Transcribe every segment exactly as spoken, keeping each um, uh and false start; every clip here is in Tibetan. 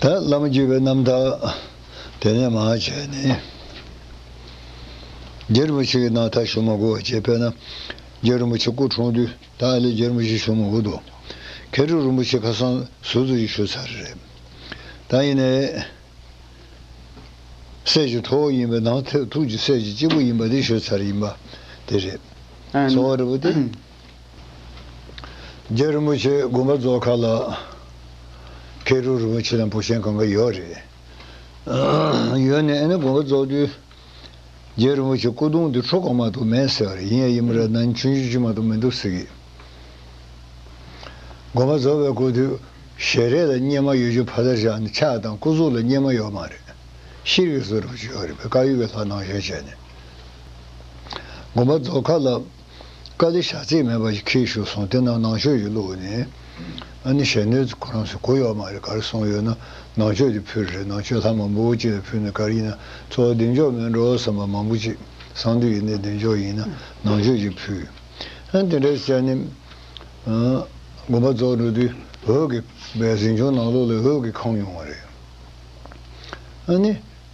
ད་བླ་མ་བརྒྱུད་པའི་རྣམ་ཐར་དེ་ནས་མར་བྱས་ནས། རྗེ་རིན་པོ་ཆེ་གི་རྣམ་ཐར་ཞུ་མ་དགོས་པ་བྱས། དཔེར་ན་རྗེ་རིན་པོ་ཆེ་སྐུ་འཁྲུངས་དུས། ད་ཨ་ལས་རྗེ་རིན་པོ་ཆེ་ཞུ་མ་དགོས་འདུག་མཁས་གྲུབ་རིན་པོ་ཆེ་ཁ་སང་ཟུར་དུ་ཞུ་ཚར་རེད། ད་ཡིན་ནའི། སྲས་ཀྱི་ཐུ་བོ་ཡིན་པའི་ནང་ཐུགས་ཐུགས་ཀྱི་སྲས་ཀྱི་གཅིག་པུ་ཡིན་པ་དེ་ཤོད་ཚར་ཡིན་པ་དེ་རེད། ཨ་ནི། གསོལ་བ་རི་བོ་དེ། རྗེ་རིན་པོ་ཆེ་དགོན་པ་རྫོང་ཁ་ལ་མཁས་གྲུབ་རིན་པོ་ཆེ་དང་བུ་ཆེན་གང་ག་ཡོད་རེད། ཡོད་ནས་ཨ་ནི་དགོན་པ་རྫོགས་དུས། རྗེ་རིན་པོ་ཆེ་སྐུ་གདུང་དེ་ཁྲུ་གོ་མ་གཏོགས་མེད་ཟེར་བ་རེད། ཡིན་ཡང་ཡིན་པ་རེད། ན་ནིང་ཆུང་ཆུང་ཅིག་མ་གཏོགས་མི་འདུག་ཟེར་གི། དགོན་པ་རྫོགས་པའི་སྐུ་དུས། ཞལ་རས་ལ་གཉེར་མ་ཡོད་རྒྱུ་ཕར་ལ་བཞག་ནས་ཕྱག་དང་སྐུ་གཟུགས་ལ་གཉེར་མ་ཡོད་མ་རེད། ཤེལ་གྱི་བཟོ་རུ་ཅིག་ཡོད་རེད་པས། དཀར་ཡོལ་གྱི་ལྷ་ནང་བཞིན་བྱས་ནས། དགོན་པ་རྫོང་ཁ་ལ་དཀའ་ལས་བཞག་རྩིས་མེད་པ་ཞིག་འཁྱེར་བཞུགས་སོང་། དེ་ནང་ནང་ཆོས་ཞིག་བླུགས་ནས། ཨ་ནི་ཞལ་འདོན་ཁོ་རང་ཚོས་གོ་ཡོད་མ་རེད། ག་རེ་གསུངས་ཡོད་ན་ནང་ཆོས་དེ་ཕུལ་རེད། ནང་ཆོས་ལྷ་མང་པོ་ཅིག་ལ་ཕུལ་ནས། ག་རེ་ཡིན་ན་གཙོ་བོ་བདེ་མཆོག་མིན་འགྲོ་བསམ་པ་མང་པོ་ཅིག། གསང་འདུས་ཡིན་ནའི་བདེ་མཆོག་ཡིན་ན་ནང་ཆོས་ཅིག་ཕུལ། ཨ་ནི་དེ་འདྲ་བྱས་ནས། ཨ། དགོན་པ་རྫོགས་འགྲོ་དུས་འོད་ཀྱི་པའི་གཟིམ་ཆུང་ནང་ལོགས་ལ་འོད་ཀྱི་ཁང་ཡོང་བ་རེད། ཨ་ནི།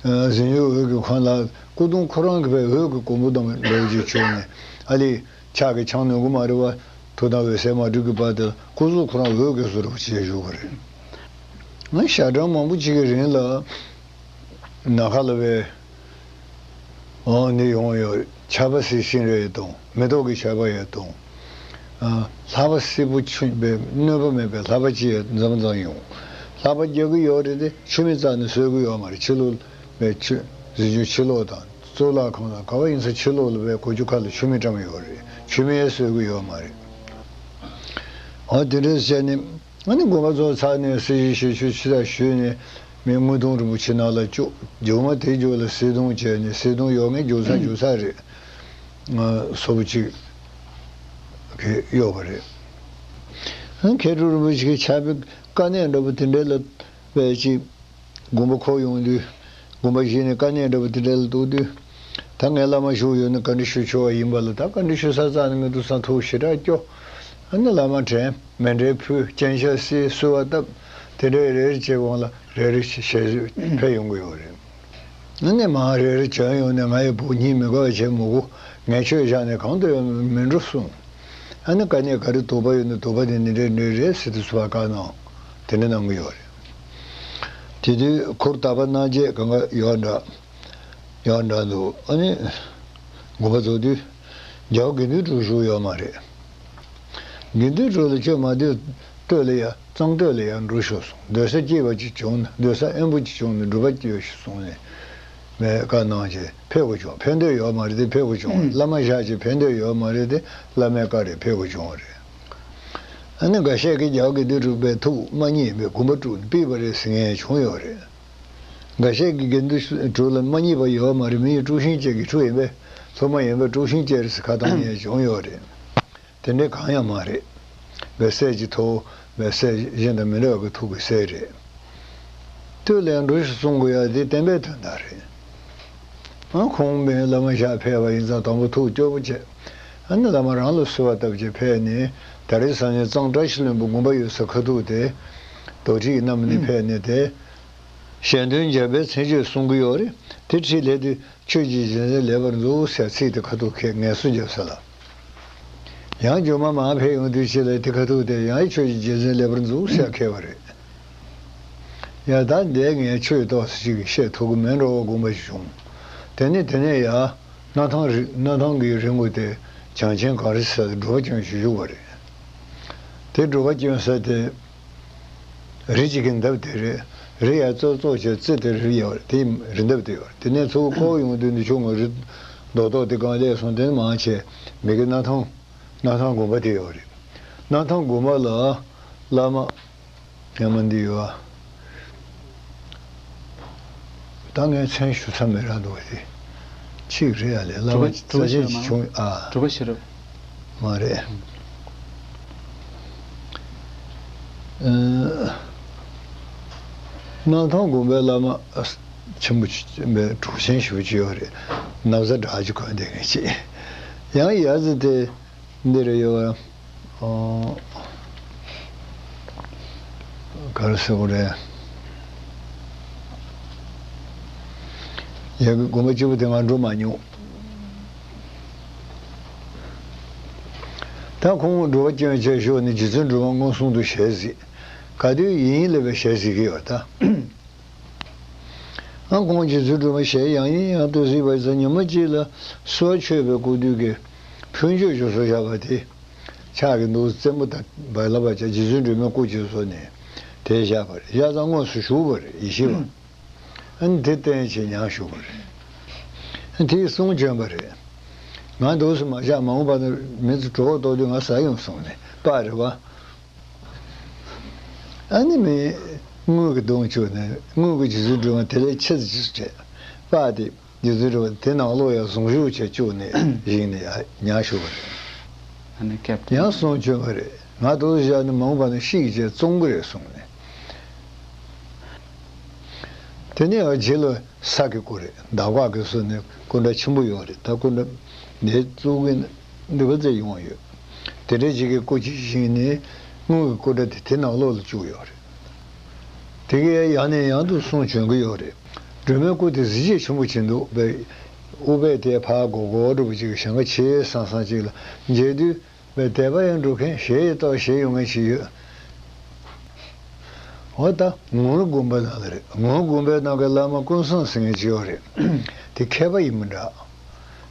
ཨ། གཟིམ་ཆུང་འོད་ཀྱི་ཁང་ལ་སྐུ་གདུང་ཁོ་རང་གི་པའི་འོད་ཀྱི་གོང་བུ་དང་འདྲ་བོ་ཅིག་བྱུང་ནས། ཨ་ལས་ཕྱག་གིས་འཆང་ནུས་ཀྱི་མ་རེད་པ། ཐུགས་དམ་འོད་གསལ་མ་སྒྲིག་གི་བར་དུ་སྐུ་གཟུགས་ཁོ་རང་འོད་ཀྱི་བཟོ་འདྲ་བྱས་བཞུགས་པ་རེད། ང་ཞག་གྲངས་མང་པོ་ཅིག་གི་རིང་ལ། ནམ་མཁའ་ལ་བའི། འོ་ནི་ཡོང་ཡོད། ཆར་པ་སིལ་ཤིང་རེ་ཡོད་དང་། མེ་ཏོག་གི་ཆར་པ་ཡོད་དང་། ཨ། ལྷ་པ་སེར་པོ་ཆུ་བའི་གནོད་པ་མེད་པའི་ལྷ་པ་ཅིག་ཡོད། འཛོམས་འཛོམས་ཡོང་། ལྷ་པ་རྒྱག་གི་ཡོད་རེད་དེ། ཆུ་མིག་རྩ་ནས་གསོད་གི་ཡོད་མ་རེད། ཕྱི་ལོགས་པའི་ཆུ། གཟིམ་ཆུང་ཕྱི་ལོགས་དང་གཙུག་ལག་ཁང་དང་ག་བ་ཡིན་ས་ཕྱི་ལོགས་ལ་བའི་སྒོ་ཆུ་ཁ་ལ་ཆུ་མིག་བཀྲམ་ཡོད་རེད། ཆུ་མིག་ཡང་གསོད་གི་ཡོད་མ་རེད། འོ་དེ་འདྲས་བྱས་ནས། ཨ་ནི་དགོན་པ་རྫོགས་ཚར་ནས་གསེར་ཞུན་ཞུ་ཞུ་ཕྱི་ལ་ཞུས་ནས། མི་དངུལ་གདུང་རིན་པོ་ཆེ་ནང་ལ་བཅུག་རྒྱུག་མ་དེ་རྒྱུག་ལ་གསེར་གདུང་བྱས་ནས། གསེར་གདུང་ཡོད་མཁན་རྒྱུག་ཚར་རྒྱུག་ཚར་རེད། ང་སོ་པོ་གཅིག་གིས་གཡོག་པ་རེད། ཨ། མཁས་གྲུབ་རིན་པོ་ཆེ་གི་ཕྱག་དཔེ་དཀའ་གནད་འདྲ་པོ་དེ་འདྲས་ལ་བས་ཅིག་དགོངས་པ་འཁོར་ཡོང་དུས། དགོངས་པ་བཞེས་ནས་དཀའ་གནད་འདྲ་པོ་དེ་འདྲ་ལ་གཏོགས་དུས། ད་ངའི་བླ་མ་བཞུགས་ཡོད་ན་བཀའ་འདྲི་ཞུ་ཆོག་པ་ཡིན་པ་ལ། ད་བཀའ་འདྲི་ཞུ་ས་རྩ་ནས་མི་འདུག་བསམ། ཐུགས་ཞེ་དྲག་སྐྱོ། ཨ་ནི་བླ་མ་དྲན། མཎྜལ་ཕུལ། སྤྱན་ཆབ་བསིལ། གསོལ་བ་བཏབ། དེ་འདྲའི་རེ་རེ་བྱེད་གོང་ལ་རེ་རེ་ཞལ་བཟོས་ཕེབས་ཡོང་གི་ཡོད་རེད། ཨ་ནི་མར་རེ་རེ་བྱོན་ཡོང་ནས། ང་ཡི་བུ་སྙིང་མི་དགའ་བ་བྱེད་མི་དགོས། ངས་ཆོས་བཞག་ནས་གང་དུ་ཡང་མི་འགྲོ་གསུངས། ཨ་ནི་དཀའ་གནད་ག་རེ་དོགས་པ་ཡོད་ན། དོགས་པ་དེ་འདི་འདྲས་འདི་འདྲས་རེད་ཟེར་དུས་ཚོད་བཀའ་གནང་། དེ་འདྲ་གནང་གི་ཡོད་རེད། དེ་དུས་ཁུར་དག་པ་གནང་བྱས་གང་ག་ཡོད་འདྲ། ཡོད་འདྲ་འདུག་ཨ་ནི་དགོངས་པ་རྫོགས་དུས་རྒྱལ་བ་དགེ་འདུན་གྲུབ་བཞུགས་ཡོད་མ་རེད། དགེ་འདུན་གྲུབ་ལ་ཁྱོད་མ་སྡོད། སྟོད་ལ་ཡ། གཙང་སྟོད་ལ་ཡ་འགྲོ་ཤོག་གསུངས། སྡོད་ས་སྐྱིད་པ་ཅིག་བྱུང་ན། སྡོད་ས་དབེན་པོ་ཅིག་བྱུང་ན་འགྲུབ་པ་སྐྱེ་ཤོག་གསུངས་ནས། མས་བཀའ་གནང་བྱས་ཕེབས་དགོས་བྱུང་། ཕེབས་འདོད་ཡོད་མ་རེད་དེ། ཕེབས་དགོས་བྱུང་། བླ་མ་བཞག་བྱས་ཕེབས་འདོད་ཡོད་མ་རེད་དེ། བླ་མའི་བཀའ་རེད། ཕེབས་དགོས་བྱུང་བ་རེད། ཨ་ནི་འགའ་ཤས་ཀྱིས་རྒྱལ་བ་དགེ་འདུན་གྲུབ་པའི་ཐུགས་མ་མཉེས་པས་དགོངས་པ་དཀྲུགས་ནས་ཕུད་པ་རེད་ཟེར་མཁན་བྱུང་ཡོད་རེད། འགའ་ཤས་ཀྱིས་དགེ་འདུན་གྲུབ་ལ་མ་མཉེས་པ་ཡོད་མ་རེད། མི་ཡི་དཀྲུག་ཤིང་ཅན་གྱི་ཕྲུ་ཡིན་པས། སློབ་མ་ཡིན་པས་དཀྲུག་ཤིང་ཅན་རེད་ཟེར་ཁ་བཏང་མཁན་བྱུང་ཡོད་རེད། དེ་འདྲའི་གང་ཡང་མ་རེད། བའི་སྲས་ཀྱི་ཐུ་བོ་བའི་སྲས་གཞན་དང་མི་འདྲ་བའི་ཐུགས་ཀྱི་སྲས་རེད། སྟོད་ལ་ཡང་འགྲོ་ཤོག་གསུང་དགོས་ཡ་དེ་བསྟན་པའི་དོན་དག་རེད། ཨ། ཁོང་མི་བླ་མ་ཞིག་ཕེབས་པ་ཡིན་ཙང་དང་པོ་ཐུགས་སྐྱོ་པོ་བྱས། ཨ་ནི་བླ་མ་རང་ལ་གསོལ་བ་བཏབ་བྱས་ཕེབས་ནས། ད་རེས་སང་ཉིན་གཙང་བཀྲ་ཤིས་ལྷུན་པོ་དགོན་པ་ཡོད་ས་ཁ་ཐུག་དེ། དོ་ཁྲིད་ཀྱི་རྣམ་པ་ནས་ཕེབས་ནས་དེ། ཞལ་འདོན་རྒྱ་བལ་མཚན་བརྗོད་གསུང་གི་ཡོད་རེད། དེ་ཁྲིད་ལས་དུས། ཆོས་ཀྱི་རྗེ་བཙུན་ལེགས་པར་འཛུགས་ཟེར་ཚིག་དེ་ཁ་ཐུག་ཁེལ། ངལ་གསོ་རྒྱབ་ས་ལ། ཡང་རྒྱུ་མ་མར་ཕེབས་ཡོང་དུས་ཕྱི་ལ་དེ་ཁ་ཐུག་དེ་ཡང་ཆོས་ཀྱི་རྗེ་བཙུན་ལེགས་པར་འཛུགས་ཟེར་ཁེལ་བ་རེད། ཡ་ད་འདས་ངས་ཆོས་ཏོག་ཙམ་ཅིག་བཤད་ཐུབ་ཀྱི་མེད་འགྲོ་བ་དགོངས་པ་ཞིག་བྱུང་། དེ་ནས་དེ་ནས་ཡ། སྣར་ཐང་རི། སྣར་ཐང་གི་རི་མགོ་དེ་བྱང་ཆེན་གངས་རི་ཟེར་དུ་སྒྲུབ་པ་སྐྱོན་ཞིག་བཞུགས་པ་རེད། དེ་སྒྲུབ་པ་སྐྱོན་ཟེར་དེ། རི་གཅིག་གི་འདབས་དེ་རེད། རི་ཡར་ཙོག་ཙོག་བྱས་རྩེ་དེར་རི་ཡོད་རེད། དེ་རི་འདབས་དེ་ཡོད་རེད། དེ་ནས་ཚུར་ཁོག་ཡོང་དུས་འདི་ཆུ་ང་རི་རྡོག་རྡོག་དེ་གང་སླེབས་སོང་། དེ་ནས་མར་བྱས་མི་གི་སྣར་ཐང་། སྣར་ཐང་དགོན་པ་དེ་ཡོད་རེད། སྣར་ཐང་དགོན་པ་ལ་བླ་མ་ཧེ་མ་འདི་ཡོད་ཨ། ད་ངས་མཚན་ཞུ་ས་མེད་ར་འདུག་སྟེ། གཅིག་རེད་ཡ་ལས་བླ་མ་གྲུབ་པ་རྩ་ཆེན་ཞིག་བྱུང་ཨ། གྲུབ་པ་ཤེས་རབ། མ་རེད། ཨ། སྣར་ཐང་དགོན་པའི་བླ་མ་ཆེན་པོ་ཅིག་པའི་གྲུབ་ཆེན་ཞུ་ཅིག་ཡོད་རེད། ན་བཟའ་འདྲ་ཅིག་གོན་བསྡད་མཁན་ཅིག། ཡང་ཡ་ཙི་དེ། འདི་རེད་ཡོད། ཨོ། ག་རེ་ཟེར་དགོས་རེད། ཡ་གི་དགོན་པ་གཅིག་པུ་དེ་ང་འགྲོ་མ་མྱོང་། ད་ཁོང་སྒྲུབ་པ་སྐྱོན་བྱས་ཞོག་ནས་རྗེ་བཙུན་སྒྲོལ་མ་མངོན་སུམ་དུ་ཞལ་གཟིགས། ག་དུས་ཡིན་ལབ་པའི་ཞལ་གཟིགས་ཀྱི་ཡོད་ད། ཨ་ཁོང་རྗེ་བཙུན་སྒྲོལ་མ་ཞལ་ཡང་ཡིན་ཡང་དུ་གཟིགས་པ་ཡིན་ཙང་ཉི་མ་གཅིག་ལ་བསུ་བ་མཆོད་པའི་སྐུ་དུས་ཀྱི་ཕུལ་མཆོད་བཅུ་སོ་བཞག་པ་དེ་ཆག་གི་འདུག་རྩེད་མོ་དང་བལ་བ་བྱས་རྗེ་བཙུན་སྒྲོལ་མའི་སྐུ་བཅུ་སོ་ནས་དེ་བཞག་པ་རེད། བཞག་ཙང་དངོས་སུ་བཞུགས་པ་རེད་ཡེ་ཤེས་པ། ཨ་ནི་དེ་བསྟན་བྱས་མྱང་བཞུགས་པ་རེད། ཨ་ནི་དེའི་གསུང་བྱོན་པ་རེད། ང་འདུག་སེ་མ་བཞག་མ་འོངས་པ་ན་མི་ཚོ་གྲོགས་ལྟོགས་དུས་ང་ཟ་ཡོང་གསུངས་ནས་པ་རེད་བ། ཨ་ནི་མི་དངུལ་གྱི་གདོང་བཅུག་ནས་དངུལ་གྱི་རྗེ་བཙུན་སྒྲོལ་མ་དེ་ལས་ཆེ་ཙམ་ཅིག་བྱས་པ་དེ་རྗེ་བཙུན་སྒྲོལ་མ་དེ་ནང་ལོགས་ཡར་གཟུངས་གཞུག་བྱས་བཅུག་ནས་བཞེངས་ནས་ཡར་མྱང་བཞུགས་པ་རེད། ཨ་ནི་སྐབས་དེ་ཡང་གསུང་བྱོན་པ་རེད། ང་འདུག་སེ་བཞག་ནས་མ་འོངས་པ་ན་ཤི་བྱས་བཙོང་གི་རེད་གསུངས་ནས། དེ་ནས་ཡང་རྗེ་ལ་ས་གི་སྐུ་རེད། འདབ་ཁ་གི་སོ་ནས་སྐུ་འདྲ་ཆེན་པོ་ཡོད་རེད། ད་སྐུ་འདྲ་འདི་གཙུག་གི་འདི་ག་ཚད་ཡོང་ཡོད། དེ་འདྲ་ཅིག་གི་སྐུ་ཅིག་བཞེངས་ནས་དངུལ་གྱི་སྐུ་འདྲ་དེ་དེ་ནང་ལོགས་ལ་བཅུག་ཡོད་རེད། དེ་གའི་ཡང་ནས་ཡང་དུ་གསུང་བྱོན་གྱི་ཡོད་རེད། སྒྲོལ་མའི་སྐུ་དེ་གཟི་བརྗིད་ཆེན་པོ་ཅིག་འདུག་པས། ཨུཏྤལ་དེ་ཕར་སྒོར་སྒོར་འདྲ་པོ་ཅིག་གི་ཞེང་ཁ་ཆེ་སང་སང་ཅིག་ལ་མཇལ་དུས། བའི་དད་པ་ཡང་འགྲོ་མཁན་ཞེ་ཡི་ཏོག་ཞེ་ཡོང་མཁན་ཞིག་ཡོད། འོ་ད་ངོར་དགོན་པ་ནང་ལ་རེད། ངོར་དགོན་པའི་ནང་གི་བླ་མ་ཀུན་བཟང་ཟེར་མཁན་ཅིག་ཡོད་རེད། དེ་མཁས་པ་ཡིན་མི་འདྲ།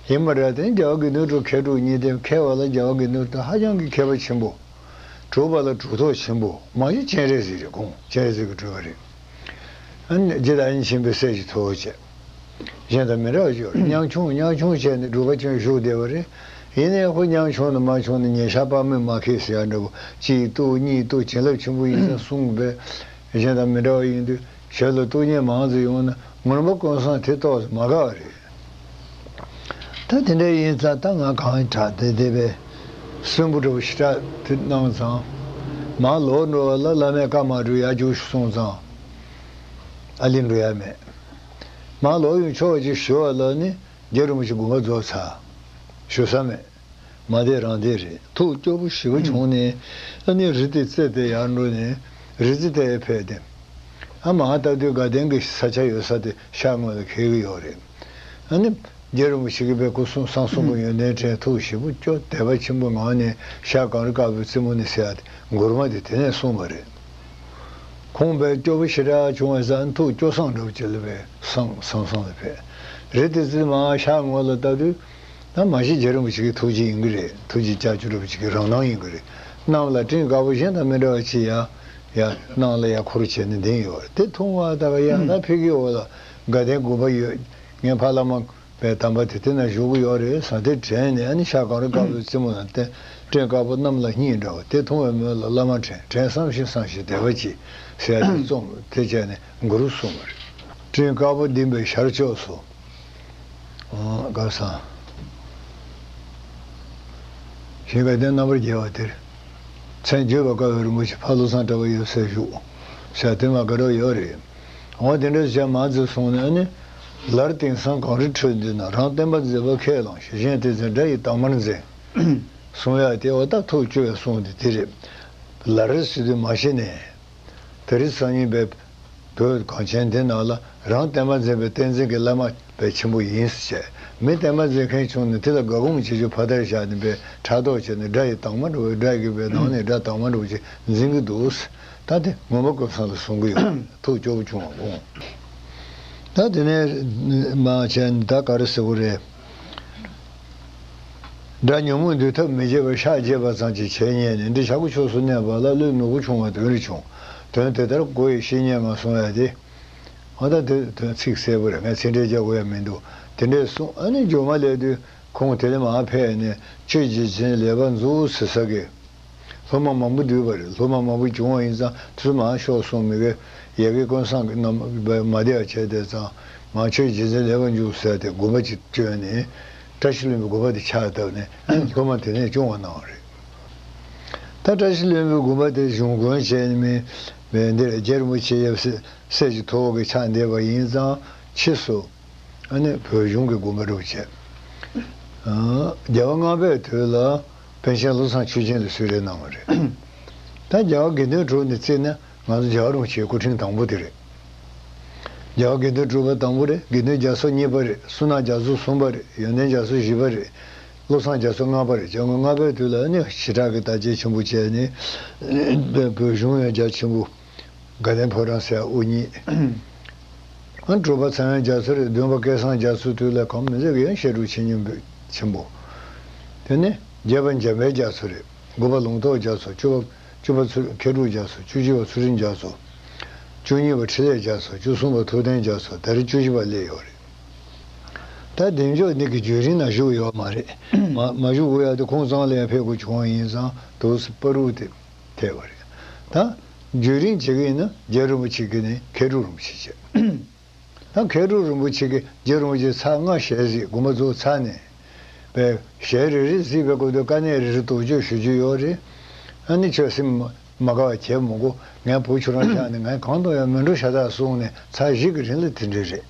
ཡིན་མི་འདྲ་དེ་རྒྱལ་བ་དགེ་འདུན་གྲུབ་མཁས་གྲུབ་གཉིས་ལྡན། མཁས་པ་ལ་རྒྱལ་བ་དགེ་འདུན་གྲུབ་ཧ་ཅང་གི་མཁས་པ་ཆེན་པོ། གྲུབ་པ་ལ་གྲུབ་ཐོབ་ཆེན་པོ། མ་གཞི་སྤྱན་རས་གཟིགས་རེད། ཁོང་སྤྱན་རས་གཟིགས་ཀྱི་སྤྲུལ་པ་རེད། ཨ་ནི་རྗེ་བདག་ཉིད་ཆེན་པོའི་སྲས་ཀྱི་ཐུ་བོ་བྱས། གཞན་དང་མི་འདྲ་བ་ཅིག་ཡོད་རེད། ཉམ་ཆུང་ཉམ་ཆུང་བྱས་ནས་སྒྲུབ་པ་ཅན་བཞུགས་བསྡད་པ་རེད། ཡིན་ནའི་ཁོ་ཉམ་ཆུང་ནས་མ་ཆུང་ནས་ཉེ་ཞ་དཔག་མེད་མ་ཁེལ་ཟེར་ཡ་འདྲ་པོ་གཅིག་གཏུག་གཉིས་གཏུག་བྱིན་རླབས་ཆེན་པོ་ཡིན་ཙང་གསུངས་པས། གཞན་དང་མི་འདྲ་བ་ཡིན་དུས་ཞབས་ལ་གཏུག་བརྙན་མང་ཙམ་ཡོང་ན་ངོར་མ་ཀུན་བཟང་དེ་ཏོག་ཙམ་མ་དགའ་བ་རེད། ད་དེ་འདྲ་ཡིན་ཙང་ད་ང་གང་ཡིན་དྲག་དེ་དེ་བས་གསོན་པོ་འདྲ་པོ་ཞེ་དྲག་དེ་གནང་ཙང་། མར་ལོག་འགྲོ་བ་ལ་བླ་མས་བཀའ་མ་སྒྲུབ་ཡར་རྒྱུགས་ཤོག་གསུངས་ཙང་། ཨ་ལི་འགྲོ་ཡ་མེད། མར་ལོག་ཡོང་ཆོག་ཅིག་ཞུ་བ་ལ་ནི་རྗེ་རིན་པོ་ཆེ་དགོངས་པ་རྫོགས་ཚར། ཞུ་ས་མེད། མ་བསྡད་རང་བསྡད་རེད། ཐུགས་སྐྱོ་པོ་ཞེ་པོ་བྱུང་ནས་ཨ་ནི་རི་དེ་རྩེ་དེ་ཡར་འགྲོ་ནས་རི་རྩེ་དེ་ཕེབས་ཏེ། ཨ་མ་ལྟ་དུས་དགའ་ལྡན་གྱི་ས་ཆ་ཡོད་ས་དེ་ཤར་ངོས་ལ་འཁེལ་གྱི་ཡོད་རེད། ཨ་ནི་རྗེ་རིན་པོ་ཆེ་གིས་པའི་སྐུ་གསུང་གསང་གསུང་གི་ཡོན་ཏན་དྲན། ཐུགས་ཞེ་པོ་སྐྱོ་དད་པ་ཆེན་པོ་ངང་ནས་ཤར་གངས་རི་དཀར་པོའི་རྩེ་མོ་ནས་ཟེར་ཡ་དེ་མགུར་མ་དེ་དེ་ནས་གསུངས་པ་རེད། ཁོང་དཔེ་སྐྱོ་པོ་ཞེ་དྲག་བྱུང་བས་ཟེར་ཐུགས་སྐྱོ་སངས་འདྲ་པོ་བྱས་ལ་བས་སང་སང་སང་ལ་ཕེབས། རི་དེ་རྩེ་མར་ཤར་ངོས་ལ་ལྟ་དུས་ད་མ་གཞི་རྗེ་རིན་པོ་ཆེ་གི་ཐུགས་རྗེ་ཡིན་གྱི་རེད། ཐུགས་རྗེ་ལྕགས་ཀྱུ་འདྲ་པོ་ཅིག་གི་རང་སྣང་ཡིན་གྱི་རེད། གནམ་ལ་སྤྲིན་དཀར་པོ་གཞན་དང་མི་འདྲ་བ་ཅིག་ཡ་ཡ་གནམ་ལ་ཡ་འཁོར་བྱས་ནས་ལྡིང་ཡོད་རེད། དེ་མཐོང་བ་ད་ག་ཡ་ད་ཕ་གིའི་འོག་ལ་དགའ་ལྡན་དགོན་པ་ཡོད། ངའི་ཕ་བླ་མ་པའི་དམ་པ་དེ་དེ་ན་བཞུགས་ཀྱི་ཡོད་རེད་ཟེར་དེ་དྲན་ནས། ཨ་ནི་ཤར་གངས་རི་དཀར་པོའི་རྩེ་མོ་ན་བསྟན་སྤྲིན་དཀར་པོ་གནམ་ལ་སྙིང་འདྲ་བ་དེ་མཐོང་བའི་མོད་ལ་བླ་མ་དྲན། དྲན་བསམ་ཤིང་བསམ་ཞིང་དད་པ་གྱིས་ཟེར་ཡ་དེ་རྩོམ་དེ་བྱས་ནས་མགུར་གསུངས་པ་རེད། སྤྲིན་དཀར་པོ་ལྡིང་བའི་ཤར་ཕྱོགས་སུ། ཨོ་ག་སང་། ཞིང་ཁ་དེ་རྣམ་པར་རྒྱལ་བ་དེར། མཚན་བརྗོད་པར་དཀའ་བའི་རིན་པོ་ཆེ་ཕ་བློ་བཟང་གྲགས་པ་ཡབ་སྲས་བཞུགས། ཟེར་དེ་མ་དགའ་རབ་ཡོད་རེད། འོ་དེ་འདྲ་བྱས་མ་ཚོས་སོང་ནས་ཨ་ནི། ལར་དེང་སང་གངས་རི་ཁྲོད་འདི་ན། རང་བསྟན་པ་མཛེས་པ་ཁས་བླངས་ཤིང་། གཞན་དེ་ཚོས་དགྲ་ཡི་དྭངས་མར་འཛིན། གསུང་ཡག་དེ་འོ་ད་ཐུགས་སྐྱོ་བའི་གསུང་དེ་དེ་རེད། ལར་ཟེར་དུས་མ་གཞི་ནས། དེ་རིང་སང་ཉིན་པའི་བོད་གངས་ཅན་འདི་ནང་ལ་རང་བསྟན་པ་འཛིན་པའི་བསྟན་འཛིན་གྱི་བླ་མ་དཔེ་ཆེན་པོ་ཡིན་ཟེར་བྱས། མི་བསྟན་པ་འཛིན་མཁན་བྱུང་ནས་དེ་ལ་དགའ་དགོངས་བྱེད་རྒྱུ་ཕར་དར་བཞག་ནས་པའི་ཕྲག་དོག་བྱས་ནས་དགྲ་ཡི་དྭངས་མ་འདྲ་བོ། དགྲ་གི་པའི་ནང་ནས་དགྲ་དྭངས་མ་འདྲ་བོ་ཅིག་འཛིན་གྱི་འདུག་ད་དེ་ངོ་མ་ཀུན་བཟང་ལ་གསུང་གི་ཡོད། ཐུགས་སྐྱོ་པོ་བྱུང་བ་དགོངས། ད་དེ་ནས་མ་བྱས་ནས་ད་ག་རེ་ཟེར་དགོས་རེད། དགྲ་ཉོན་མོངས་འདུལ་ཐབས་མི་བྱེད་པར། ཕྱག་བགྱིས་པ་ཙམ་གྱིས་བྱས་ཉེས་ནས། འདི་བྱ་རྒོད་ཕྱོགས་སུ་གནས་པ་ལ། བློས་མི་དགོས་བྱུང་བ་དོན་རེ་བྱུང་། དོན་དེ་ལྟར་གོ་ཡི་བཤེས་གཉེན་ང་གསུང་ཡ་དེ། འོ་ད་དེ་དོན་ཚིག་གསལ་པོ་རེད། ངས་ཚིག་འགྲེལ་རྒྱག་དགོས་ཡ་མི་འདུག་དེ་འདྲས་གསུངས། ཨ་ནི་མཇུག་མ་སླེབས་དུས་ཁོང་དེ་ལས་མར་ཕེབས་ནས་ཆོས་རྗེ་བཙུན་ལེགས་པར་འཛུགས་ཟེར་ས་གི། སློབ་མ་མང་པོ་འདུས་པ་རེད། སློབ་མ་མང་པོ་བྱུང་བ་ཡིན་ཙང་དུས་མང་ཤོག་གསུངས་མི་གི་ཡ་གི་ཀུན་བཟང་གི་རྣམ་པ་མ་བདེ་བ་བྱས་དེ་ཙང་མ་ཆོས་རྗེ་བཙུན་ལེགས་པར་འཛུགས་ཟེར་ཏེ་དགོན་པ་ཅིག་བསྐྲུན་ནས་བཀྲ་ཤིས་ལྷུན་པོའི་དགོན་པ་དེ་ཕྱག་བཏབ་ནས་སློབ་མ་དེ་ནས་སྐྱོང་བ་གནང་བ་རེད། ད་བཀྲ་ཤིས་ལྷུན་པོའི་དགོན་པ་དེ་གཞུང་དགོན་བྱས་ནས་མི་མི་འདིར་རྗེ་རིན་པོ་ཆེ་ཡབ་སྲས་སྲས་ཀྱི་ཐུ་བོ་གི་ཕྱག་འདེབས་པ་ཡིན་ཙང་ཕྱིས་སུ། ཨ་ནི་བོད་གཞུང་གི་དགོན་པ་རུ་བྱས། ཨ། རྒྱལ་བ་ལྔ་པའི་དུས་ལ་པཎ་ཆེན་བློ་བཟང་ཆོས་རྒྱན་ལ་གསོལ་རས་གནང་བ་རེད། ད་རྒྱལ་བ་དགེ་འདུན་གྲུབ་ནས་བརྩིས་ན་ང་ཚོ་རྒྱལ་བ་རིན་པོ་ཆེའི་སྐུ་ཕྲེང་དང་པོ་དེ་རེད། རྒྱལ་བ་དགེ་འདུན་གྲུབ་པ་དང་པོ་རེད། དགེ་འདུན་རྒྱ་མཚོ་གཉིས་པ་རེད། བསོད་ནམས་རྒྱ་མཚོ་གསུམ་པ་རེད། ཡོན་ཏན་རྒྱ་མཚོ་བཞི་པ་རེད། བློ་བཟང་རྒྱ་མཚོ་ལྔ་པ་རེད། བྱ་རྒོད་ལྔ་པའི་དུས་ལ་ནི་ཞེ་དྲག་གི་བརྟག་དཔྱད་ཆེན་པོ་བྱས་ནས་བོད་གཞུང་ཡང་རྒྱ་ཆེན་པོ། དགའ་ལྡན་ཕོ་བྲང་ཟེར་དབུ་བརྙེས། ཨ་གྲུབ་པ་ཚངས་དབྱངས་རྒྱ་མཚོ་རེད། བདུན་པ་སྐལ་བཟང་རྒྱ་མཚོའི་དུས་ལ་གང་མི་ཟེར་གི་ཡང་བཤད་སྒྲུབ་ཆེན་སྙིང་པོ་ཆེན་པོ། དེ་ནས་བརྒྱད་པ་འཇམ་དཔལ་རྒྱ་མཚོ་རེད། དགུ་པ་ལུང་རྟོགས་རྒྱ་མཚོ། བཅུ་པ་བཅུ་པ་ཚུལ་མཁས་གྲུབ་རྒྱ་མཚོ། བཅུ་གཅིག་པ་ཚུལ་ཁྲིམས་རྒྱ་མཚོ། བཅུ་གཉིས་པ་འཕྲིན་ལས་རྒྱ་མཚོ། བཅུ་གསུམ་པ་ཐུབ་བསྟན་རྒྱ་མཚོ། ད་རེས་བཅུ་བཞི་པ་སླེབས་ཡོད་རེད། ད་བདེ་མཆོག་ནི་གི་རྒྱུན་རིང་ན་བཞུགས་ཡོད་མ་རེད། མ་མ་བཞུགས་ཡོད་ཡ་དེ་ཁོང་ཚང་ལ་ཡང་ཕེབས་དགོས་བྱུང་བ་ཡིན་ཙང་དུས་སུ་བར་དུ་དེ་ཐེབས་པ་རེད། ད་རྒྱུན་རིང་བྱེད་ཀྱི་ཡིན་ན་རྗེ་རིན་པོ་ཆེ་གིས་ནི་མཁས་གྲུབ་རིན་པོ་ཆེ་བྱས། ད་མཁས་གྲུབ་རིན་པོ་ཆེ་གིས་རྗེ་རིན་པོ་ཆེ་ཚར་ལྔ་ཞལ་གཟིགས། དགོངས་པ་རྫོགས་ཚར་ནས་པའི་ཞལ་རེ་རེ་གཟིགས་པའི་སྐབས་དུ་དཀའ་གནད་རེ་རེ་དོགས་གཅོད་ཞུ་རྒྱུ་ཡོད་རེད། ཨ་ནི་ཁྱོད་སེམས་མ་དགའ་བ་བྱེད་མི་དགོས། ངས་བུ་ཁྱོད་རང་ཆགས་ནས་ངས་གང་དང་ཡང་མི་འགྲོ་ཤ་སྟག་གསུངས་ནས་ཚར་བཞི་གི་རིང་ལ་དེ་འདྲ་རེད།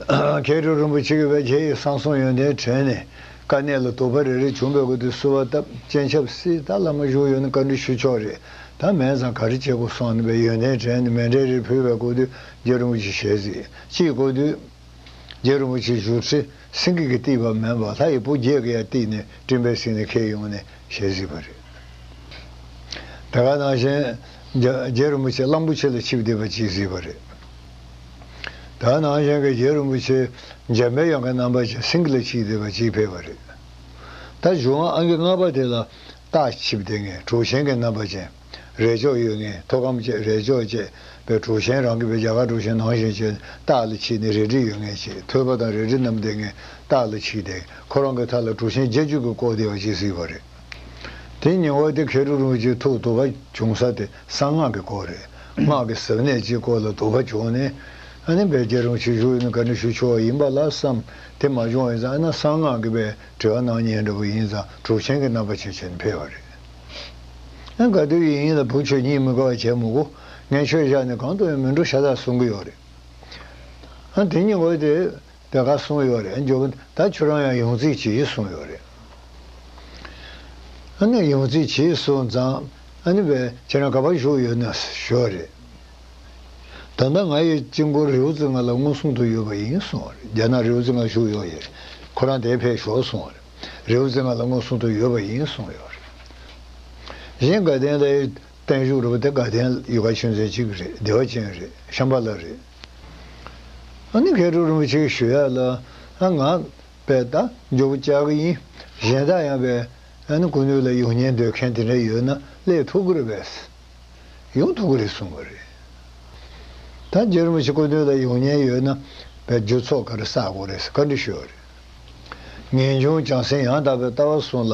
མཁས་གྲུབ་རིན་པོ་ཆེ་གིས་བས་ཁྱེད་ཡི་གསང་གསུམ་ཡོན་ཏན་དྲན་ནས་དཀའ་གནད་ལ་དོགས་པ་རེ་རེ་བྱུང་བའི་སྐབས་དུ་བསུ་བ་བཏབ། སྤྱན་ཆབ་བསིལ། ད་བླ་མ་བཞུགས་ཡོད་ན་བཀའ་འདྲི་ཞུ་ཆོག་རེད། ད་མིན་ཙང་ག་རེ་བྱེད་དགོས་གསུངས་ནས་བས་ཡོན་ཏན་དྲན་ནས་མཎྜལ་རེ་ཕུལ་བའི་སྐབས་དུ་རྗེ་རིན་པོ་ཆེ་ཞལ་གཟིགས། ཅིའི་སྐབས་དུ་རྗེ་རིན་པོ་ཆེ་བཞུགས་ཁྲི་སེང་གེ་གིས་བཏེགས་པ་མིན་པར་ལྷ་ཡི་བུ་བརྒྱད་ཀྱིས་ཡང་བཏེགས་ནས་སྤྲིན་པའི་གསེང་ནས་འཁྱེར་ཡོང་ནས་ཞལ་གཟིགས་པ་རེད། དེ་ག་ནང་བཞིན་རྒྱ་རྗེ་རིན་པོ་ཆེ་གླང་པོ་ཆེ་ལ་ཆིབས་བསྡད་པ་ཅིག་གཟིགས་པ་རེད། དེ་ག་ནང་བཞིན་གྱི་རྗེ་རིན་པོ་ཆེ་འཇམ་པའི་དབྱངས་ཀྱི་རྣམ་པ་ཅན་སེང་གེ་ལ་ཆིབས་བསྡད་པ་ཅིག་ཕེབས་པ་རེད། ད་གཞུང་ཨང་ཀི་ལྔ་པ་དེ་ལ་སྟག་ཆིབས་བསྡད་མཁན་གྲུ་ཆེན་གྱི་རྣམ་པ་ཅན། རས་ལྕོག་ཡོད་མཁན། ཐོད་སྐམ་བཅས་རས་ལྕོག་བཅས་པའི་གྲུ་ཆེན། རང་གི་བའི་རྒྱ་གར་གྲུ་ཆེན་ནང་བཞིན་བྱས་ནས་སྟག་ལ་ཆིབས་ནས་རལ་གྲི་ཡོད་མཁན་ཅིག་ཐོད་པ་དང་རལ་གྲི་བསྣམས་བསྡད་མཁན་སྟག་ལ་ཆིབས་བསྡད། ཁོ་རང་གི་མཐའ་ལ་གྲུ་ཆེན་བརྒྱད་ཅུ་གིས་བསྐོར་བསྡད་པ་ཅིག་གཟིགས་པ་རེད། དེ་ཉིན་འོ་དེ་མཁས་གྲུབ་རིན་པོ་ཆེའི་ཐུགས་དོགས་པ་བྱུང་ས་དེ་གསང་སྔགས་ཀྱི་སྐོར་རེད། སྔགས་ཀྱི་ཟབ་གནད་ཅིག་སྐོར་ལ་དོགས་པ་བྱུང་ནས། ཨ་ནི་བས་རྗེ་རིན་པོ་ཆེ་བཞུགས་ཡོད་ན་བཀའ་འདྲི་ཞུ་ཆོག་པ་ཡིན་པ་ལ་བསམ། དེ་མ་བྱུང་བ་ཡིན་ཙང་ཨ་ན་གསང་སྔགས་ཀྱི་བས་དྲི་བ་གནང་མཁན་འདྲ་པོ་ཡིན་ཙང་གྲུ་ཆེན་གྱི་རྣམ་པ་ཅན་བྱས་ནས་ཕེབས་པ་རེད། ཨ་ག་དུས་ཡིན་ཡིན་ལ་བུ་ཁྱོད་གཉིད་མི་དགའ་བ་བྱེད་མི་དགོས། ངས་ཁྱོད་བཞག་ནས་གང་དུ་ཡང་མི་འགྲོ་ཤ་སྟག་གསུང་གི་ཡོད་རེད། ཨ་དེ་ཉིན་འོ་དེ། དེ་ག་གསུངས་ཡོད་རེད། འཇོག་ད་ཁྱོད་རང་ཡང་ཡོང་རྩིས་གྱིས་གསུངས་ཡོད་རེད། ཨ་ནི་ཡོང་རྩིས་གྱིས་གསུངས་ཙང་ཨ་ནི་བས་ཁྱེད་རང་ག་པར་བཞུགས་ཡོད་ན་ཞུ་བ་རེད། ད་ལྟ་ང་ཡི་དཀྱིལ་འཁོར་རི་བོ་རྩེ་ལྔ་ལ་མངོན་སུམ་དུ་ཡོད་པ་ཡིན་གསུངས་པ་རེད། རྒྱ་ནག་རི་བོ་རྩེ་ལྔ་བཞུགས་ཡོད་ཡོད་རེད། ཁོ་རང་དེར་ཕེབས་ཤོག་གསུངས་པ་རེད། རི་བོ་རྩེ་ལྔ་ལ་མངོན་སུམ་དུ་ཡོད་པ་ཡིན་གསུངས་ཡོད་རེད། གཞན་དགའ་ལྡན་ལ་བརྟན་བཞུགས་རེད་པ། དེ་དགའ་ལྡན་ཡུལ་ཁ་ཆུང་ཚན་གཅིག་རེད། བདེ་བ་ཅན་རེད། ཤམ་བྷ་ལ་རེད། ཨ་ནི་མཁས་གྲུབ་རིན་པོ་ཆེས་ཞུ་ཡ་ལ་ཨ་ང་བས་ད་མགྱོགས་པོ་བཅར་གི་ཡིན། གཞན་དག་ཡང་བས་ཨ་ནི་སྐུ་མདུན་ལ་ཡོང་སྙིང་འདོད་མཁན་དེ་འདྲ་ཡོད་ན་སླེབས་ཐུབ་ཀྱི་རེད་པས། ཡོང་ཐུབ་ཀྱི་རེད་གསུངས་པ་རེད། ད་རྗེ་རིན་པོ་ཆེ་སྐུ་མདུན་ལ་ཡོང་མཁན་ཡོད་ན་བས་རྒྱུ་ཚོགས་ག་རེ་བསགས་དགོས་རེད་བཀའ་འདྲི་ཞུས་པ་རེད། ངེས་འབྱུང་བྱང་སེམས་ཡང་དག་པའི་ལྟ་བ་གསུམ་ལ་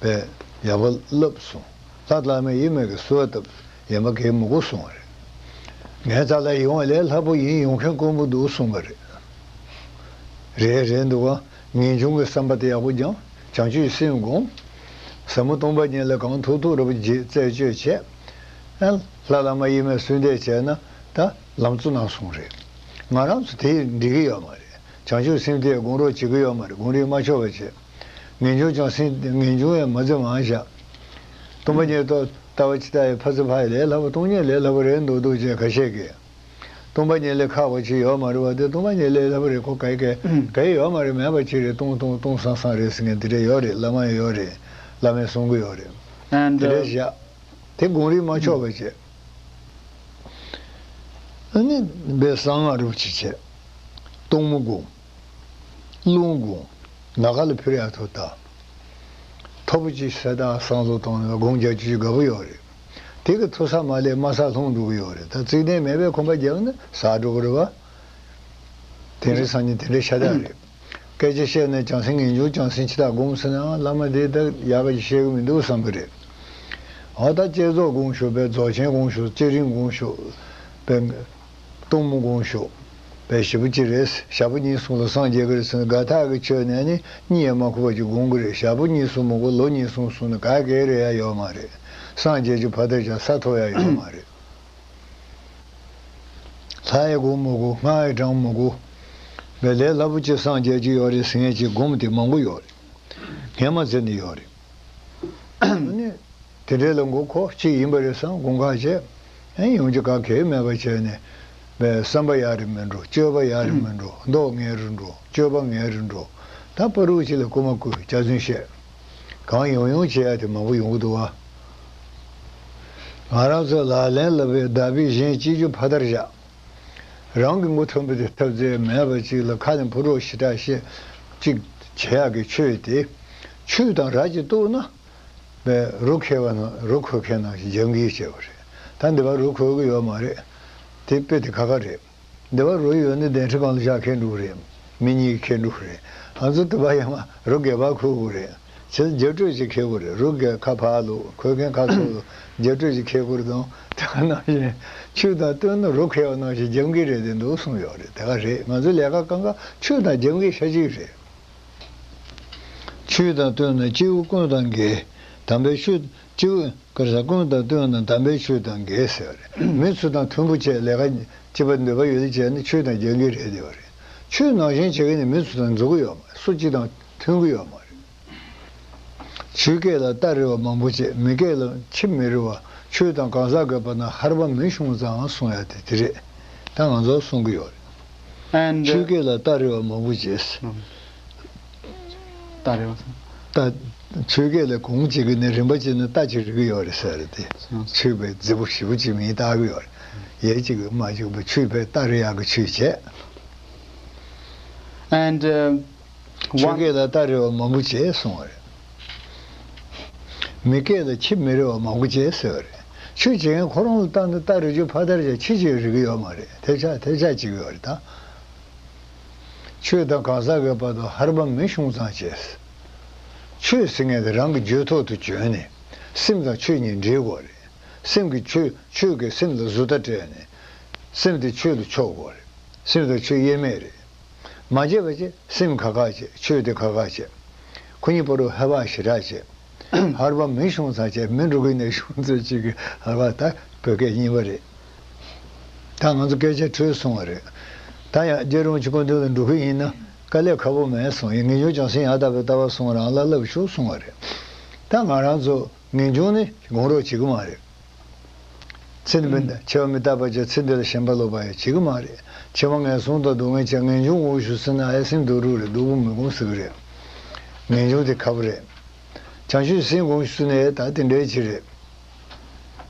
བས་ཡག་པོ་བསླབ་གསུངས། ལྷ་བླ་མ་ཡིན་མིན་གྱི་བསུ་བ་བཏབ། ཡན་པ་གས་མི་དགོས་གསུངས་པ་རེད། ངའི་རྩ་ལ་ཡོང་བ་ལས་སླ་པོ་ཡིན། ཡོང་མཁན་དཀོན་པོ་འདུག་གསུངས་པ་རེད། རེད་རེད་འདུག་ག་ངེས་འབྱུང་གི་བསམ་པ་དེ་ཡག་པོ་སྦྱངས། བྱང་ཆུབ་སེམས་བསྒོམ། ཟབ་མོ་སྟོང་པ་ཉིད་ལ་གང་ཐུབ་ཐུབ་རེ་བ་རྩད་གཅོད་བྱས། ཨ་ལྷ་བླ་མ་ཡིན་མིན་གསོལ་འདེབས་བྱས་ན་ད་ལམ་གཙོ་ནང་སོང་རེད། ང་རང་ཚོ་དེ་འགྲིག་གི་ཡོད་མ་རེད། བྱང་ཆུབ་སེམས་དེ་སྒོམ་རོགས་བྱེད་ཀྱི་ཡོད་མ་རེད། སྒོམ་རིགས་མ་ཆོག་པ་བྱས། ངེས་འབྱུང་ཀྱང་སེམས་ངེས་འབྱུང་ཡང་མ་འཛིན་མ་བཞག་སྟོང་པ་ཉིད་ཐོག་ལྟ་བ་ཅི་ལྟ་ཡི་ཕ་ཚི་ཕ་ཡི་ལས་སླ་པོ་སྟོང་ཉིད་ལས་སླ་པོ་རེད་འདུག་འདུག་ཅེས་ཁ་ཤས་ཀྱིས། སྟོང་པ་ཉིད་ལས་ཁག་པ་ཅིག་ཡོད་མ་རེད་བ། དེ་སྟོང་པ་ཉིད་ལས་སླ་པོ་རེད། ཁོ་ག་ག་ག་ཡོད་མ་རེད། མེད་པ་ཅིག་རེད། སྟོང་སྟོང་སྟོང་སང་སང་རེད་ཟེར་མཁན་དེ་འདྲ་ཡོད་རེད། བླ་མ་ཡོད་རེད། བླ་མས་གསུང་གི་ཡོད་རེད། And དེ་འདྲ་བཞག་དེ་སྒོམ་རིགས་མ་ཆོག་པ་བྱས། ཨ་ནི་བས་གསང་སྔགས་རུ་ཅིག་བྱས། གཏོར་མ་སྒོམ། རླུང་སྒོམ། ནམ་མཁའ་ལ་འཕུར་ཡག་ཐོག་ལྟ། མཐོ་པོ་ཅིག་ས་དང་བསམ་བློ་བཏང་ནས་སྒོམ་རྒྱག་རྒྱུ་ཅིག་དགའ་པོ་ཡོད་རེད། དེ་གི་མཐོ་ས་མ་སླེབས་དམའ་ས་ལྷུང་འགྲོ་གི་ཡོད་རེད། ད་བརྩེགས་ལྡན་མེད་པའི་ཁང་པ་བརྒྱབ་ན་ཟག་འགྲོ་གི་རེད་བ། དེ་འདྲའི་སང་ཉིན་དེ་འདྲའི་ཤ་སྟག་རེད། སྐད་ཆ་བཤད་ནས་བྱང་སེམས་ངེས་འབྱུང་བྱང་སེམས་ཅི་ལྟར་སྒོམ་ཟེར་ན་བླ་མ་དེ་ད་ཡག་གི་བཤད་གི་མི་འདུག་བསམ་གི་རེད། འོ་ད་བསྐྱེད་རྫོགས་སྒོམ་ཤོག་པས་རྫོགས་ཆེན་སྒོམ་ཤོག་བསྐྱེད་རིམ་སྒོམ་ཤོག་པས་གཏོར་མ་སྒོམ་ཤོག་པས་ཞེ་པོ་ཅིག་རེད། ཞག་པོ་གཉིས་གསུམ་ལ་སངས་རྒྱས་གི་རེད་ཟེར་ན་དགའ་ཐག་གི་ཆོད་ནས་ནི་གཉིད་ཡང་མ་ཁུག་པ་ཅིག་སྒོམ་གི་རེད། ཞག་པོ་གཉིས་གསུམ་མ་དགོས་ལོ་གཉིས་གསུམ་སོང་ན་ག་གེ་རེད་ཡ་ཡོད་མ་རེད། སངས་རྒྱས་ཀྱི་ཕ་དར་ཀྱང་ས་ཐོབ་ཡ་ཡོད་མ་རེད། ལྷ་ཡི་སྒོམ་མི་དགོས། སྔགས་ཡི་བགྲང་མི་དགོས། བས་ལས་སླ་པོ་ཅིག་སངས་རྒྱས་ཀྱི་ཡོད་རེད་ཟེར་མཁན་ཅིག་སྒོམ་དེ་མང་པོ་ཡོད་རེད། ངས་མ་ཟེར་ནས་ཡོད་རེད། ཨ་ནི་དེ་འདྲའི་ལ་མགོ་འཁོར་གཅིག་ཡིན་པ་རེད་བསམ་དགོངས་ཁ་བྱས། ཨེ་ཡོང་རྒྱུ་ག་གེ་མེད་པ་བྱས་ནས། བསམ་པ་ཡག་རེ་མི་འགྲོ། སྤྱོད་པ་ཡག་རེ་མི་འགྲོ། མདོག་ངན་རུ་འགྲོ། སྤྱོད་པ་ངན་རུ་འགྲོ། ད་ཕ་རུ་ཅིག་ལ་རྐུ་མ་རྐུ་སྐྱག་རྫུན་བཤད། གང་ཡོང་ཡོང་བྱེད་ཡ་དེ་མང་པོ་ཡོང་གི་འདུག་བ། ང་རང་ཚོ་ལག་ལེན་ལ་བའི་བདག་པས་གཞན་གཅེས་རྒྱུ་ཕ་མཐར་བཞག་རང་གི་མགོ་ཐོན་པ་དེ་ཐབས་རྩལ་མེད་པ་ཅིག་ལ་ཁ་ནས་ཕོ་གྲོགས་ཞེ་དྲག་བཤད། ཅིག་བྱེད་ཡག་གི་ཆོས་དེ། ཆོས་དང་ར་ཅིག་གཏུགས་ན། པའི་རུ་ཁྱེར་བ་ནང་རུ་ཁོལ་མཁན་ནང་བཞིན་རྒྱབ་འགལ་བྱས་པ་རེད། ད་འདི་བར་རུ་ཁོལ་གི་ཡོད་མ་རེད། དེ་དཔེ་དེ་ཁ་ཁ་རེད། འདི་བར་རུ་ཡོད་ནི་གདན་ཁྲི་སྒང་ལ་བཞག་མཁན་འགྲོ་གི་རེད། མི་གཉིས་ཀྱི་ཁེ་འགྲོ་གི་རེད། ང་ཚོ་དུ་བ་ཡང་མ་རུ་སྒལ་པར་ཁུར་དགོས་རེད། བྱས་ཙང་རྒྱབ་སྤྲོད་ཅིག་ཁེལ་དགོས་རེད། རུ་སྒལ་ཁ་ཕར་བླུགས། ཁོལ་མཁན་ཁ་ཚུར་བླུགས། རྒྱབ་སྤྲོད་ཅིག་ཁེལ་དགོས་རེད་དང་། དེ་ག་ནང་བཞིན་ཆོས་དང་བསྟུན་ན་རུ་ཁེལ་བ་ནང་བཞིན་རྒྱབ་འགལ་རེད་དེ་འདུག་གསུངས་ཡོད་རེད། དེ་ག་རེད། ང་ཚོའི་ལས་ཀ་གང་ག་ཆོས་དང་རྒྱབ་འགལ་ཤ་གཅིག་རེད། ཆོས་དང་བསྟུན་ན་སྐྱེས་བུ་ཀུན་དང་འགལ། དམ་པའི་ཆོས་སྐྱེས་བུ་ག་རེ་ཟ། ཀུན་དང་བསྟུན་ན་དམ་པའི་ཆོས་དང་འགལ་ཟེར་བ་རེད། མི་ཚུལ་དང་མཐུན་པོ་བྱས་ལས་ཀ་བྱེད་པར་འདོད་པ་ཡོད་དེ་བྱས་ན་ཆོས་དང་རྒྱབ་འགལ་རེད་བསྡད་པ་རེད། ཆོས་ནང་བཞིན་བྱེད་མཁན་ནི་མི་ཚུལ་དང་འཛོལ་གི་ཡོད་མ་རེད། སུ་གཅིག་དང་མཐུན་གི་ཡོད་མ་རེད། ཆོས་སྐད་ལ་སྟ་རེ་བ་མང་པོ་བྱས། མི་སྐད་ལ་ཁྱི་མི་རེ་བ། ཆོས་དང་གང་ཟག་འགལ་པ་ན་ཧར་པ་མི་ཤོང་ཙང་གསུང་ཡ་དེ་དེ་རེད། ད་ང་ཚོ་གསུང་གི་ཡོད་རེད། And, ཆོས uh, སྐད་ལ་སྟ་རེ་བ་མང་པོ་བྱས། ཨང་། སྟ་རེ་བ་སོང་། ད་ཆོས་སྐད་ལ་གོང་གཅིག་གི་ནི་རིམ་པ་གཅིག་ནི་སྟ་གཅིག་རིག་གི་ཡོད་རེད་ཟེར་རེད་དེ། སོང་། ཆོས་པའི་རྫི་པོ་ཞེ་པོ་གཅིག་མིང་བཏགས་གི་ཡོད་རེད། ཡས་གཅིག་གི་མ་གཅིག་པ་ཆོས་པའི་སྟ་རེ་ཡག་གི་ཆོས་བྱས། And, uh, ཆོས་སྐད་ལ་སྟ་རེ་བ་མང་པོ་བྱས་གསུང་བ་རེད། མི་སྐད་ལ་ཁྱི་མི་རེ་བ་མང་པོ་བྱས་ཟེར་བ་རེད། ཆོས་བྱེད་མཁན་ཁོ་རང་ལ་བལྟས་ན་སྟ་རེ་རྒྱུ་ཕ་མཐར་བཞག་ཁྱི་ཅིག་རིག་གི་ཡོད་མ་རེད། ཐལ་ཆ་ཐལ་ཆ་གཅིག་ཡོད་རེད་ད། ཆོས་དང་གང་ཟག་གི་བར་དུ་ཧར་པ་མི་ཤོང་ཙང་བྱས། ཆོས་ཟེར་མཁན་དེ་རང་གི་རྒྱུད་ཐོག་ཏུ་བྱོན་ནས་སེམས་དང་ཆོས་གཉིས་འདྲེས་དགོས་རེད། སེམས་ཀྱིས་ཆོས། ཆོས་ཀྱིས་སེམས་ལ་བཟོ་ལྟ་སྤྲད་ནས། སེམས་དེ་ཆོས་ལ་ཕྱོགས་དགོས་རེད། སེམས་དང་ཆོས་དབྱེར་མེད་རེད། མ་བྱས་པ་བྱས། སེམས་ཁ་ཁ་བྱས། ཆོས་དེ་ཁ་ཁ་བྱས། ཁོ་གཉིས་བར་དུ་ཧར་པ་ཞེ་དྲག་བྱས། ཧར་པ་མི་ཤོང་ཙང་བྱས། མི་འགྲོ་གི་ནས་ཤོང་ཙང་གཅིག་གི་ཧར་པ་ད་བོད་སྐད་རྙིང་པ་རེད། ད་ང་ཚོ་སྐད་ཆ་འཕྲོས་སོང་བ་རེད། ད་ཡང་རྒྱལ་རོང་ཆུ་ཀོ་འདི་ལ་འགྲོ་གི་ཡིན་ན་དཀའ་ལས་ཁག་པོ་མེད་སོང་། ཡིན་ངེས་འབྱུང་བྱང་སེམས་ཡང་དག་པའི་ལྟ་བ་སོང་རང་ལ་བསླབ་ཤོག་གསུང་བ་རེད། ད་ང་རང་ཚོ་ངེས་འབྱུང་ནི་སྒོམ་རོགས་བྱེད་གི་མ་རེད། ཚེ་འདི་མི་འཆི་བ་མི་རྟག་པ་བྱས། ཚེ་འདི་ལ་ཞེན་པ་ལོག་པ་ཡང་བྱེད་གི་མ་རེད། འཆི་བ་ངན་སོང་དང་སྡུག་བསྔལ་བྱས། ངེས་འབྱུང་སྒོམ་ཤོག་ཟེར་ན་ཨེ་སེམས་སྡུག་རུ་རེད། སྡུག་པོ་མི་སྒོམ་ཟེར་གི་རེད། ངེས་འབྱུང་དེ་ཁག་པོ་རེད། བྱང་ཆུབ་སེམས་སྒོམ་ཤོག་ཟེར་ན་ཨེ་ད་དེ་འདྲའི་ཅིག་རེད།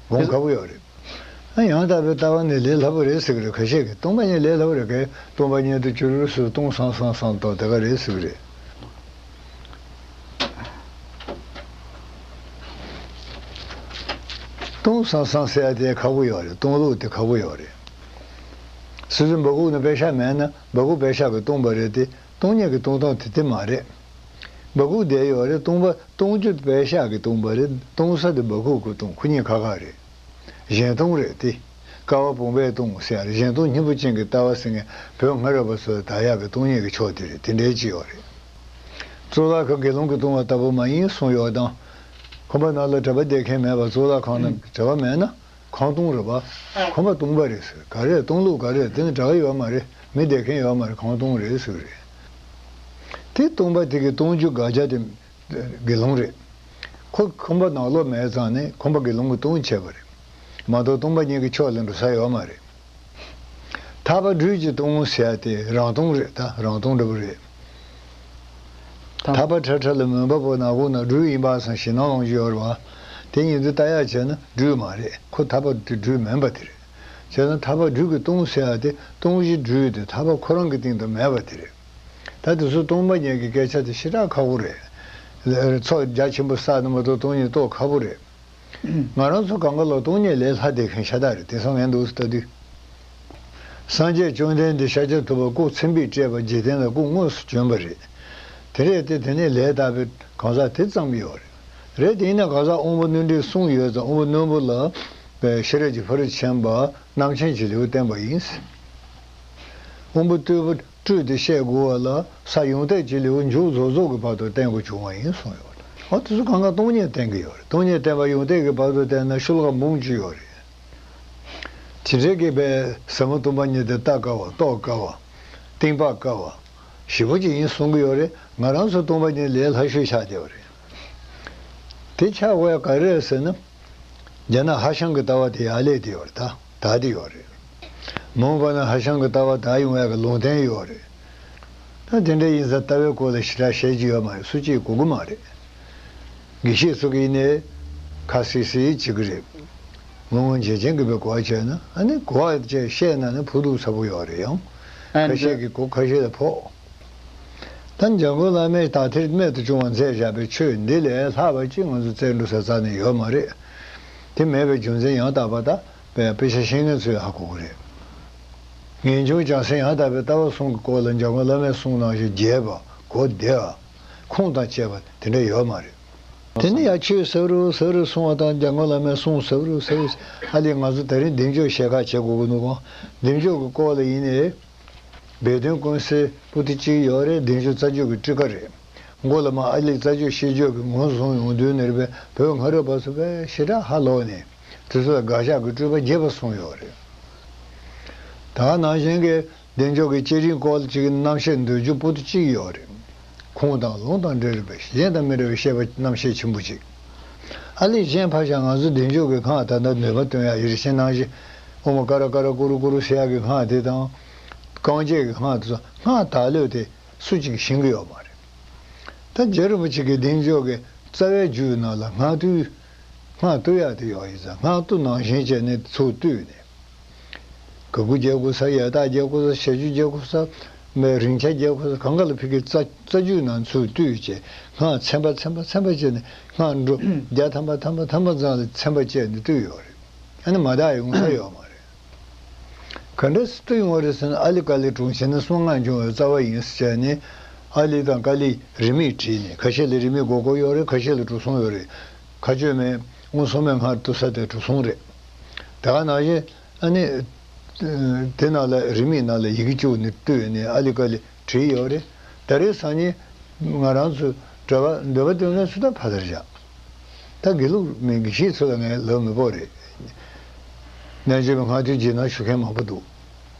སྒོམ་ཁག་པོ་ཡོད་རེད། ཨ་ཡང་དག་པའི་ལྟ་བ་ནི་ལས་སླ་པོ་རེད་ཟེར་གི་རེད། ཁ་ཤས་ཀྱིས་སྟོང་པ་ཉིད་ལས་སླ་པོ་རེད་གས། སྟོང་པ་ཉིད་དུ་གྱུར་སོ། སྟོང་སང་སང་སང་སྟོང་དེ་ག་རེད་ཟེར་གི་རེད། སྟོང་སང་སང་ཟེར་ཡ་དེ་ཁག་པོ་ཡོད་རེད། སྟོང་ལུགས་དེ་ཁག་པོ་ཡོད་རེད། སོ་སོའི་སྦ་ཁུག་ནང་པད་ཤག་མེད་ན་སྦ་ཁུག་པད་ཤག་གིས་སྟོང་པ་རེད་དེ། སྟོང་ཉིད་ཀྱིས་སྟོང་སྟངས་དེ་དེ་མ་རེད། སྦ་ཁུག་བསྡད་ཡོད་རེད། སྟོང་པ་སྟོང་རྒྱུ་པད་ཤག་གིས་སྟོང་པ་རེད། སྟོང་ས་དེ་སྦ་ཁུག་གིས་སྟོང་། ཁོ་གཉིས་ཁ་ཁ་རེད། གཞན་སྟོང་རེད་དེ། ཀ་བ་བུམ་པས་སྟོང་ཟེར་ཡ་རེད། གཞན་སྟོང་སྙིང་པོ་ཅན་གྱི་ལྟ་བ་ཟེར་མཁན་བོད་སྔ་རབས་པ་ཚོ་ལ་དར་ཡག་གི་སྟོང་ཉིད་ཀྱི་ཕྱོགས་དེ་རེད། དེ་འདྲའི་ཅིག་ཡོད་རེད། གཙུག་ལག་ཁང་དགེ་སློང་གིས་སྟོང་བ་ལྟ་བུ་མ་ཡིན་གསུངས་ཡོད་དང་། ཁང་པ་ནང་ལ་གྲྭ་པ་བསྡད་མཁན་མེད་པ། གཙུག་ལག་ཁང་ནང་གྲྭ་པ་མེད་ན་ཁང་སྟོང་རེད་པ། ཁང་པ་སྟོང་པ་རེད་ཟེར། ག་རེ་སྟོང་ལུགས་ག་རེ། དེ་ནི་གྲྭ་པ་ཡོད་མ་རེད། མི་བསྡད་མཁན་ཡོད་མ་རེད། ཁང་སྟོང་རེད་ཟེར་གི་རེད། དེ་སྟོང་པ་དེ་གི་སྟོང་རྒྱུ་དགག་བྱ་དེ་དགེ་སློང་རེད། ཁོ་ཁང་པ་ནང་ལོགས་མེད་ཙང་ནས་ཁང་པ་དགེ་སློང་གིས་སྟོང་བྱས་པ་རེད། མ་གཏོགས་སྟོང་པ་ཉིད་ཀྱི་ཕྱོགས་ལ་འགྲོ་ས་ཡོད་མ་རེད། ཐར་པ་སྦྲུལ་གྱིས་སྟོང་ཟེར་ཡ་དེ་རང་སྟོང་རེད། ད་རང་སྟོང་འདྲ་པོ་རེད། ཐར་པ་ཁྲ་ཁྲ་ལ་མུན་པ་པོ་ནག་པོ་ན་སྦྲུལ་ཡིན་པ་སང་ཞེད་སྣང་ཡོང་རྒྱུ་ཡོད་རེད་བ། དེ་ཉིད་དུ་ལྟ་ཡག་བྱས་ན་སྦྲུལ་མ་རེད། ཁོ་ཐར་པ་དེ་སྦྲུལ་མིན་པ་དེ་རེད། བྱས་ཙང་ཐར་པ་སྦྲུལ་གྱིས་སྟོང་ཟེར་ཡ་དེ་སྟོང་གཞི་སྦྲུལ་དེ་ཐར་པ་ཁོ་རང་གི་སྟེང་དུ་མེད་པ་དེ་རེད། ད་དེ་ཚོ་སྟོང་པ་ཉིད་ཀྱི་སྐད་ཆ་དེ་ཞེ་དྲག་ཁག་པོ་རེད། ཚོགས་རྒྱ་ཆེན་པོ་བསགས་ན་མ་གཏོགས་སྟོང་ཉིད་རྟོགས་ཁག་པོ་རེད། ང་རང་ཚོ་གང་ག་ལ་སྟོང་ཉིད་ལས་ལྷག་བསྡད་མཁན་ཤ་སྟག་རེད། དེང་སང་ངས་འདུག་སེ་ལྟ་དུས། སངས་རྒྱས་བཅོམ་ལྡན་འདས་ཤཱཀྱ་ཐུབ་པ་སྐུ་ཚེ་འཕོས་སྤྲད་པ་འཇིག་རྟེན་ལ་སྐུ་དངོས་སུ་བྱོན་པ་རེད། དེ་རེད་དེ། དེ་ནས་ལས་དག་པའི་གང་ཟག་དེ་ཙམ་ཡོད་རེད། རེད་དེ་ཡིན་ན་གང་ཟག་དབང་པོ་རྣོན་པོས་གསུངས་ཡོད་ཙང་དབང་པོ་རྣོན་པོ་ལ་པའི་ཤེས་རབ་ཀྱི་ཕ་རོལ་ཏུ་ཕྱིན་པ་རྣམ་མཁྱེན་གྱི་ལེའུ་བསྟན་པ་ཡིན། དབང་པོ་རྟུལ་པོ་སྤྲུལ་ཏེ་བཤད་དགོས་པ་ལ་ས་ཡོངས་གཏད་ཀྱི་ལེའུ་མཇུག་རྫོགས་རྫོགས་ཀྱི་བར་དུ་བསྟན་དགོས་བྱུང་བ་ཡིན་གསུངས་ཡོད་རེད། འོ་དེ་ཚོ་གང་ག་སྟོང་ཉིད་བསྟན་གྱི་ཡོད་རེད། སྟོང་ཉིད་བསྟན་པ་ཡོངས་གཏད་ཀྱི་བར་དུ་བསྟན་ན་ཤོ་ལོ་ཀ་འབུམ་གཅིག་ཡོད་རེད། དེ་འདྲའི་གི་པའི་ཟབ་མོ་སྟོང་པ་ཉིད་དེ་ལྟ་དཀའ་བ། རྟོགས་དཀའ་བ། གཏན་དཔག་དཀའ་བ་ཞེ་པོ་ཅིག་ཡིན་གསུང་གི་ཡོད་རེད། ང་རང་ཚོ་སྟོང་པ་ཉིད་ལས་སླ་ཤོས་ཆགས་བསྡད་པ་རེད། དེ་ཆགས་དགོས་ཡ་ག་རེ་རེད་ཟེར་ན། རྒྱ་ནག་ཧྭ་ཤང་གི་ལྟ་བ་དེ་ཡར་སླེབས་བསྡད་ཡོད་རེད། ད་དར་བསྡད་ཡོད་རེད། མོངས་པ་ནི་ཧ་ཅང་གི་ལྟ་བ་དག་ཡོང་ཡག་གི་ལུང་བསྟན་ཡོད་རེད། ད་དེ་འདྲ་ཡིན་ཙང་ལྟ་བའི་སྐོར་ལ་ཞེ་དྲག་བཤད་རྒྱུ་ཡོད་མ་རེད། སུ་གཅིག་གོ་གི་མ་རེད། དགེ་བཤེས་ཚོ་གིས་ནི་ཁ་སིག་སིག་བྱེད་ཀྱི་རེད། ངོ་ངོ་འཇལ་ཅན་གྱི་བའི་གོ་བ་བྱས་ན་ཨ་ནི་གོ་བ་བཅས་བཤད་ན་ནི་ཕོག་ཐུག་ཚ་པོ་ཡོད་རེད་ཡང་། ཨ་ཁ་ཤས་ཀྱིས་གོ་ཁ་ཤས་ལ་ཕོག་ད་འཇམ་མགོན་བླ་མས་དག་ཐེར་རྨད་དུ་བྱུང་བ་མཛད་བཞག་པའི་ཆོས་འདི་ལས་ལྷག་པ་ཅིག་ང་ཚོ་བཙལ་འགྲོ་ས་རྩ་ནས་ཡོད་མ་རེད། དེ་མེད་པའི་རྒྱུ་མཚན་ཡང་དག་པ་ད་དཔེ་དཔེ་ཆ་ཤེས་མཁན་ཚོས་ཧ་གོ་གི་རེད། ངེས་འབྱུང་བྱང་སེམས་ཡང་དག་པའི་ལྟ་བ་གསུམ་གྱི་སྐོར་ལ་འཇམ་མགོན་བླ་མས་གསུངས་ནང་བཞིན་རྒྱས་པ་གོ་བདེ་བ་ཁུངས་དང་བཅས་པ་དེ་འདྲ་ཡོད་མ་རེད། དེ་ནི་ཡ་ཆོས་ཟེར་རུ་ཟེར་རུ་གསུང་བ་དང་འཇམ་མགོན་བླ་མས་གསུངས་ཟེར་རུ་ཟེར་རུ་ཨ་ལས་ང་ཚོ་དེ་རིང་བདེ་མཆོག་ཞལ་ཁ་བྱེད་དགོས་ཀྱི་འདུག་ག་བདེ་མཆོག་གི་སྐོར་ལ་ཡིན་ནའི། སྦས་དོན་ཀུན་གསལ་པོ་ཏི་གཅིག་ཡོད་རེད། བདེ་མཆོག་རྩ་རྒྱུད་ཀྱི་སྤྲུལ་སྐར་རེད། མགོ་ལ་མ་ཨ་ལི་རྩ་རྒྱུད་ཤེས་རྒྱུད་ཀྱི་ངོས་བཟུང་ཡོང་དུས་ནི་རེད་པས་བོད་སྔ་རབས་པ་ཚོ་དཔེ་ཞེ་དྲག་ཧ་ལོག་ནས་དེ་ཚོ་ལ་དགག་བཞག་གི་སྤྲུལ་པ་རྒྱས་པ་གསུངས་ཡོད་རེད། ད་ག་ནང་བཞིན་གྱི་བདེ་མཆོག་གི་སྐྱེ་རིང་སྐོར་ཅིག་གི་རྣམ་བཤད་འདོད་རྒྱུ་པོ་ཏི་གཅིག་ཡོད་རེད། ཁུངས་དང་ལུང་དང་འབྲེལ་བའི་གཞན་དང་མི་འདྲ་བའི་བཤད་པ་རྣམ་བཤད་ཆེན་པོ་ཅིག་ཨ་ལས་གཞན་ཕར་བཞག་ང་ཚོ་བདེ་མཆོག་གི་སྔགས་ད་ལྟ་ནུས་པ་བཏོན་ཡག་ཡིད་བཞིན་ནང་བཞིན་ཨོཾ་ཀ་ར་ཀ་ར་ཀུ་རུ་ཀུ་རུ་ཟེར་ཡག་གི་སྔགས་དེ་དང་། རྐང་རྗེས་ཀྱི་སྔགས་དེ་ཚོ་སྔགས་དག་ལོས་དེ་སུ་གཅིག་ཤེས་ཀྱི་ཡོད་མ་རེད། ད་རྗེ་རིན་པོ་ཆེ་གིས་བདེ་མཆོག་གི་རྩ་བའི་རྒྱུད་ནང་ལ་སྔགས་བཏུས། སྔགས་བཏུ་ཡག་དེ་ཡོད་ཡིན་ཙང་སྔགས་བཏུ་ནང་བཞིན་བྱས་ནས་ཚུར་བཏུས་ནས། གི་གུ་རྒྱག་དགོས་ས། ཡ་བཏགས་རྒྱག་དགོས་ས། བྱ་རྒྱུད་རྒྱག་དགོས་ས། མའི་རིང་ཆ་རྒྱག་དགོས་ས། གང་ག་ལ་ཕ་གི་རྩ་རྩ་རྒྱུད་ནང་ཚུར་བཏུས་བྱས་སྔགས་ཚན་པ་ཚན་པ་ཚན་པ་བྱས་ནས་སྔགས་འགྲོ་བརྒྱ་ཐམ་པ་ཐམ་པ་ཐམ་པ་ཙམ་ལ་ཚན་པ་བཅད་ནས་བཏུས་ཡོད་རེད། ཨ་ནི་མ་དག་ཡོང་ས་ཡོད་མ་རེད། ག་འདྲ་སེ་བཏུ་ཡོང་བ་རེད་ཟེར་ན་ཨ་ལི་ཀ་ལི་གྲོང་ཁྱེར་ནི་གསང་སྔགས་འབྱུང་བའི་རྩ་བ་ཡིན་ཟེར་བྱས་ནས་ཨ་ལི་དང་ཀ་ལི་རིས་མེད་བྲིས་ནས་ཁ་ཤས་ལ་རིས་མེད་དགོས་མཁོ་ཡོད་རེད། ཁ་ཤས་ལ་འགྲོ་སོང་ཡོད་རེད། མཁའ་སྤྱོད་མའི་དབུ་མཚོ་མའི་སྔར་བཏུ་ས་དེ་འགྲོ་སོང་རེད། དེ་ག་ནང་བཞིན་ཨ་ནི་དེ་ནང་ལ་རིས་མེད་ནང་ལ་ཡི་གེ་བཅུག་ནས་བཏུས་ནས་ཨ་ལི་ཀ་ལི་བྲིས་ཡོད་རེད། ད་རེས་སང་ཉིན་ང་རང་ཚོ་འདོད་པ་འདོད་པ་སྟོན་མཁན་ཚོ་ད་ཕར་ལྟར་བཞག་ད་དགེ་ལུགས་མི་དགེ་བཤེས་ཚོ་ལ་ངས་ལབ་མི་དགོས་རེད། རྣལ་འབྱོར་པའི་སྔགས་བཏུའི་རྗེས་གནང་ཞུ་མཁན་མང་པོ་འདུག་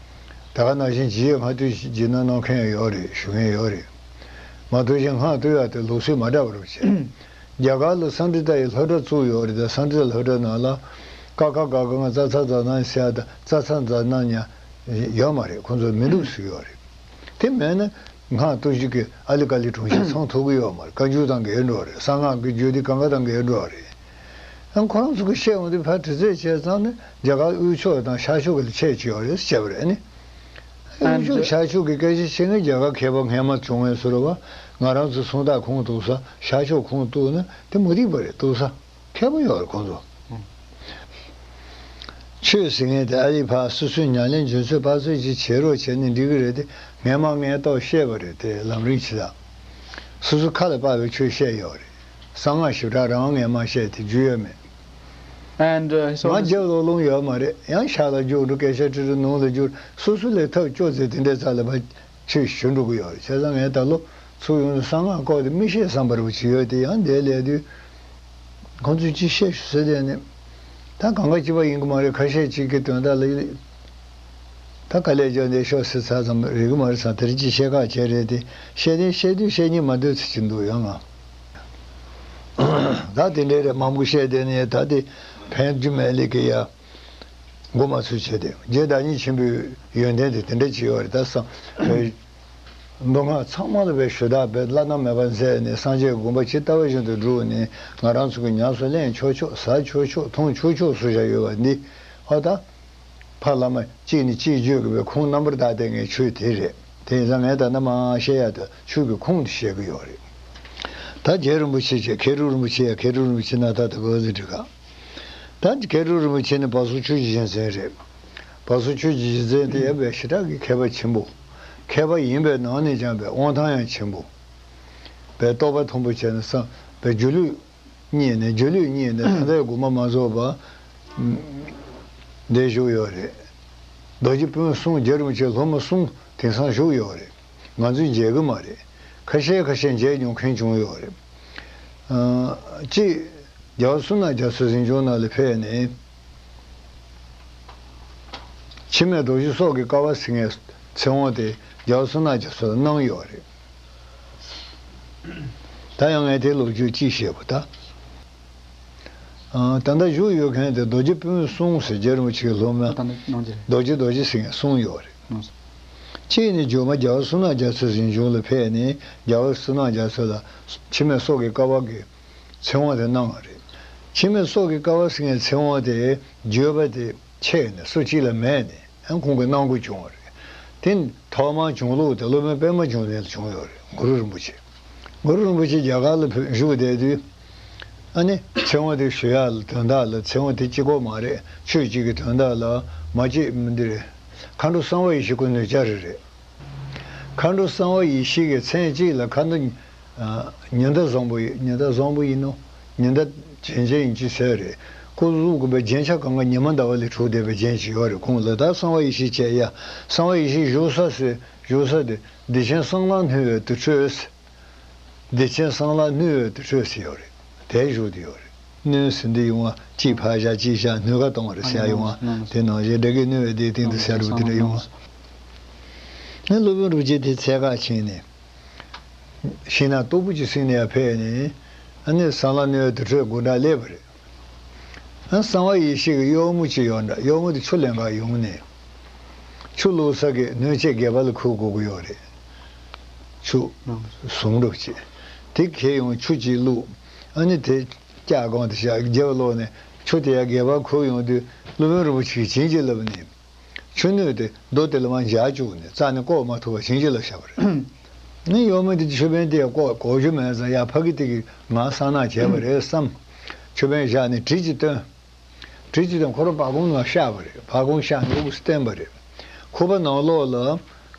ད་ག་ནང་བཞིན་རྗེ་ཡི་སྔགས་བཏུའི་རྗེས་གནང་གནང་མཁན་ཡང་ཡོད་རེད། ཞུ་མཁན་ཡོད་རེད། མ་གཏོགས་གཞན་སྔགས་བཏུ་ཡག་དེ་ལུགས་སྲོལ་མ་འདྲ་བ་རེད་བྱས། རྒྱ་གར་ལ་སཾ་སྐྲྀ་ཏ་ཡི་སློབ་གྲྭ་བཙུགས་ཡོད་རེད། ད་སཾ་སྐྲྀ་ཏ་སློབ་གྲྭ་ནང་ལ་ཀ་ཁ་ག་ག་ང་ཙ་ཚ་ཛ་ན་ཟེར་ཡག་དང་ཙ་ཚ་ཛ་ན་ཉ་ཡོད་མ་རེད། ཁོང་ཚོ་མི་འདུག་ཟེར་གྱི་ཡོད་རེད། དེ་མེད་ན་སྔགས་བཏུ་རྒྱུ་གི་ཨ་ལི་ཀ་ལི་གྲོང་ཁྱེར་ཚང་ཐུབ་ཀྱི་ཡོད་མ་རེད། བཀའ་འགྱུར་དང་འགལ་འགྲོ་རེད། གསང་སྔགས་ཀྱི་རྒྱུད་སྡེ་གང་ག་དང་འགལ་འགྲོ་རེད། ཡང་ཁོ་རང་ཚོ་གི་བཤད་འོང་དུས་ཕར་དྲི་རྩད་བྱས་ཙང་ནི་རྒྱ་གར་དབུས་ཕྱོགས་དང་ཤར་ཕྱོགས་ཀྱི་ལ་ཁྱད་ཅིག་ཡོད་རེད་བྱས་པ་རེད་ནི། དབུས་ཕྱོགས་ཤར་ཕྱོགས་ཀྱི་སྐད་ཆ་བཤད་མཁན་རྒྱ་གར་མཁས་པ་སྔས་མ་བྱུང་བས་ཟེར་བ་ང་རང་ཚོ་སུམ་རྟགས་ཁུངས་གཏུགས་ས་ཤར་ཕྱོགས་ཁུངས་གཏུགས་ན་དེ་མུ་སྟེགས་པ་རེད་གཏུགས་ས། མཁས་པོ་ཡོད་རེད་ཁོང་ཚོ། ཆོས་ཟེར་མཁན་དེ་ཨ་ལི་ཕ་སོ་སོའི་ཉམས་ལེན་རྒྱུན་ཚོད་ཕར་ཚུར་ཅིག་བྱེད་རོགས་བྱས་ནས་འགྲིག་གི་རེད་དེ་ངས་མ་ངས་རྟོགས་བཤད་པ་རེད་དེ་ལམ་རིམ་ཇི་ལྟར། སོ་སོ་ཁ་ལ་དཔག་པའི་ཆོས་བཤད་ཡོད་རེད། གསང་སྔགས་ཞིབ་ཕྲ་རང་ངས་མ་བཤད་དེ་རྒྱུས་ཡོད་མེད། And uh, so མ་རྒྱབ་ལོག་ལོང་ཡོད་མ་རེད། ཡང་ཤག་ལ་རྒྱུག་འགྲོ་སྐད་ཆ་དྲི་རུ་ནང་ལ་རྒྱུག་སོ་སོ་ལས་ཐབས་སྐྱོ་ཚེ་དེ་འདྲའི་རྩ་ལ་བ། ཆོས་ཞུ་འགྲོ་གི་ཡོད་རེད། བྱས་ཙང་ངས་ད་ལོ་ཚུགས་ཡོང་དུས་གསང་སྔགས་སྐོར་དེ་མི་ཤེས་བསམ་པ་རེ་བ་ཅིག་ཡོད་དེ་ཡང་འདིར་སླེབས་དུས་ཁོང་ཚོས་ཅི་བཤད་ཞུ་ཟེར་དེ་ནི་ད་གང་ག་གཅིག་པ་ཡིན་གི་མ་རེད། ཁ་ཤས་ཅིག་གི་དོན་དག་ལ་ད་ག་ལས་ཀྱང་འདི་ཤོག་ཟེར་ཚར་ཙམ་རེད་གི་མ་རེད་ཙང་དེར་ཅི་བཤད་ཁག་བྱས་རེད་དེ་བཤད་དེ་བཤད་དུས་བཤད་སྙིང་མ་འདོད་ཚེ་ཅི་འདུག་ཡང་ང་ད་དེ་འདྲའི་རེད་མང་པོ་བཤད་དེ་ནི་ད་དེ་ཕན་རྒྱུ་མེད་ལེ་གི་ཡ། མགོ་མ་ཚོས་བྱས་ཏེ་རྗེ་བདག་ཉིད་ཆེན་པོའི་ཡོན་ཏན་དེ་དེ་འདྲ་ཅིག་ཡོད་རེད། ད་བསམ་པའི་མདོ་སྔགས་ཚང་མ་ལ་བའི་ཞུ་དག་པའི་བླ་ན་མེད་པ་མཛད་ནས་སངས་རྒྱས་དགོངས་པ་ཇི་ལྟ་བ་བཞིན་དུ་བསྒྲུབས་ནས་ང་རང་ཚོ་གི་ཉམས་སུ་ལེན་ཆོག་ཆོག་ཟ་ཆོག་ཆོག་འཐུང་ཆོག་ཆོག་བཟོ་བཞག་ཡོད་པ་འདི་ཨ་ད་ཕ་བླ་མ་གཅིག་ནས་གཅིག་བརྗོད་དགོས་པའི་ཁུངས་རྣམ་པར་དག་ལྡན་ངའི་ཆོས་དེ་རེད། དེ་ཡིན་ཙང་ངས་ད་ནམ་ཡང་བཤད་ཡ་ད་ཆོས་ཀྱི་ཁུངས་དེ་བཤད་གི་ཡོད་རེད། ད་རྗེ་རིན་པོ་ཆེ་བྱས་མཁས་གྲུབ་རིན་པོ་ཆེ་ཡ་མཁས་གྲུབ་རིན་པོ་ཆེ་ན་ད་ད་ག་ཟེར་འགྲིག་ག་ད་མཁས་གྲུབ་རིན་པོ་ཆེ་ནི་བ་སོ་ཆོས་ཀྱི་རྒྱལ་མཚན་རེད། བ་སོ་ཆོས་ཀྱི་རྒྱལ་མཚན་དེ་ཡང་དཔེ་ཞེ་དྲག་གི་མཁས་པ་ཆེན་པོ། མཁས་པ་ཡིན་པའི་ནང་ནས་ཀྱང་དཔེ་དབང་ཐང་ཡང་ཆེན་པོ། དཔེ་རྟོགས་པ་མཐོན་པོ་བྱས་ནས་བསམ་དཔེ་སྒྱུ་ལུས་རྙེད་ནས་སྒྱུ་ལུས་རྙེད་ནས་ད་ལྟའི་དགོངས་པ་མ་རྫོགས་པ། འདས་བཞུགས་ཡོད་རེད། རྡོ་རྗེ་སྤུན་གསུམ་རྗེ་རིན་པོ་ཆེ་སློབ་མ་གསུམ་དེང་སང་བཞུགས་ཡོད་རེད། ང་ཚོས་མཇལ་གི་མ་རེད། ཁ་ཤས་ཁ་ཤས་མཇལ་མྱོང་མཁན་བྱུང་ཡོད་རེད། ཨ་གཅིག་རྒྱལ་བ་སོ་ནམ་རྒྱ་མཚོ་གཟིམ་ཆུང་ནང་ལ་ཕེབས་ནས། འཆི་མེད་རྡོ་རྗེ་སྲོག་གི་ཀ་བ་ཟེར་མཁན་ཚེ་དབང་དེ་རྒྱལ་བ་སོ་ནམ་རྒྱ་མཚོ་ལ་གནང་ཡོད་རེད། ད་ཡང་ངས་དེ་ལོ་རྒྱུས་ཅིག་བཤད་པ་ད། ཨ། ད་ལྟ་བཞུགས་ཡོད་མཁན་དེ་རྡོ་རྗེ་སྤུན་གསུམ་ཟེར། རྗེ་རིན་པོ་ཆེའི་སློབ་མ། ད་ལྟ་གནང་རྒྱུ་རེད། རྡོ་རྗེ་རྡོ་རྗེ་ཟེར་མཁན་གསུམ་ཡོད་རེད། གནང་སོང་། གཅིག་ནི་འགྱུར་མ་རྒྱལ་བ་བསོད་ནམས་རྒྱ་མཚོ་ཟིང་ཆུང་ལ་ཕེབས་ནས། རྒྱལ་བ་བསོད་ནམས་རྒྱ་མཚོ་ལ་འཆི་མེད་སྲོག་གི་བསྐལ་པ་གི་ཚེ་དབང་དེ་གནང་བ་རེད། འཆི་མེད་སྲོག་གི་བསྐལ་པ་ཟེར་མཁན་ཚེ་དབང་དེ་བརྗོད་པ་དེ་ཆད་ནས་སུ་གཅིག་ལ་མེད་ནས། ཨ། ཁོང་གིས་གནང་དགོས་བྱུང་བ་རེད། དེ་ཐོག་མར་བྱུང་ལུགས་དེ་སློབ་དཔོན་པདྨ་འབྱུང་གནས་ལ་བྱུང་ཡོད་རེད། གུ་རུ་རིན་པོ་ཆེ། གུ་རུ་རིན་པོ་ཆེ་རྒྱ་གར་ལ་བཞུགས་བསྡད་དུས། ཨ་ནི་ཚེ་དབང་དེ་ཞུ་ཡག་ལ་དོན་དག་ལ། ཚེ་དབང་དེ་གཅིག་པོ་མ་རེད། ཆོས་གཅིག་གི་དོན་དག་ལ་མ་གཅིག་མི་འདི་རེད། མཁའ་འགྲོ་གསང་བ་ཡེ་ཤེས་སྐུ་མདུན་བཅར་རེད། མཁའ་འགྲོ་གསང་བ་ཡེ་ཤེས་ཀྱི་མཚན་གཅིག་ལ་མཁའ་འགྲོ། ཨ། ཉི་ཟླ་བཟང་པོ་ཡིན། ཉི་ཟླ་བཟང་པོ་ཡིན་ནོ། ཉི་ཟླ་རྒྱན་ཆ་ཡིན་གཅིག་ཟེར་རེད། སྐུ་གཟུགས་ཀྱི་བའི་རྒྱན་ཆ་གང་ག་ཉི་མ་ཟླ་བ་ལས་གྲུབ་བསྡད་པའི་རྒྱན་ཅིག་ཡོད་རེད། ཁོང་ལ་ད་གསང་བ་ཡེ་ཤེས་བྱས་ཡ། གསང་བ་ཡེ་ཤེས་བཞུགས་ས་ཟེར། བཞུགས་ས་དེ་བདེ་ཆེན་གསང་ལ་བསྣོལ་བའི་དུར་ཁྲོད། བདེ་ཆེན་གསང་ལ་བསྣོལ་བའི་དུར་ཁྲོད་ཟེར་ཡོད་རེད། དེར་བཞུགས་བསྡད་ཡོད་རེད། བསྣོལ་ཟེར་འདི་ཡོང་བ། གཅིག་ཕར་བཞག་གཅིག་བཞག་སྣོལ་ཁ་གཏོང་བ་རེད་ཟེར་ཡ་ཡོང་བ། དེ་ནང་བཞིན་སྒྲ་སྐད་བསྣོལ་བའི་དེའི་སྟེང་དུ་ཟེར་བ་དེ་འདྲ་ཡོང་བ། ནི་སློབ་དཔོན་རིན་པོ་ཆེ་དེ་འཚོལ་ག་ཕྱིན་ནས། ཤིང་ནགས་སྟུག་པོ་ཅིག་བསྲིངས་ནས་ཡར་ཕེབས་ནས། ཨ་ནི་གསང་ལ་བསྣོལ་བའི་དུར་ཁྲོད་སྒོ་འགྲམ་སླེབས་པ་རེད། ཨ། གསང་བ་ཡེ་ཤེས་ཀྱི་གཡོག་མོ་ཅིག་ཡོད་འདྲ། གཡོག་མོ་དེ་ཆུ་ལེན་ག་ཡོང་ནས། ཆུ་བླུགས་ས་གི་སྣོད་ཆས་སྒལ་པ་ལ་འཁུར་དགོས་ཀྱི་ཡོད་རེད། ཆུ་ཟུང་འདྲ་ཅིག་དེ་ཁྱེར་ཡོང་། ཆུ་ཅིག་བླུགས། ཨ་ནི་དེ་ལྕགས་སྒང་དུ་བཞག་རྒྱབ་ལོག་ནས་ཆུ་དེ་ཡར་སྒལ་པ་འཁུར་ཡོང་དུས། སློབ་དཔོན་རིན་པོ་ཆེས་བྱིན་གྱིས་བརླབས་ནས། ཆུ་སྣོད་དེ་རྡོ་དེ་ལ་མར་འཇགས་བཅུག་ནས་རྩ་ནས་བཀོག་མ་ཐུབ་པ་བྱིན་གྱིས་བརླབས་བཞག་པ་རེད། ནི་གཡོག་མོ་དེ་ཆུ་བན་དེ་ཡར་བཀོག་གོ་རྒྱུ་མེད་ཙང་། ཡར་ཕ་གི་དེ་གིས་ང་གསང་སྔགས་བྱས་པ་རེད་བསམ། ཆུ་བན་བཞག་ནས་གྲི་ཅིག་བཏོན། གྲི་ཅིག་བཏོན། ཁོ་རང་བ་གུང་ལ་བཤགས་པ་རེད། བ་གུང་བཤགས་ནས་དབུ་བསྟན་པ་རེད། ཁུག་པ་ནང་ལོགས་ལ་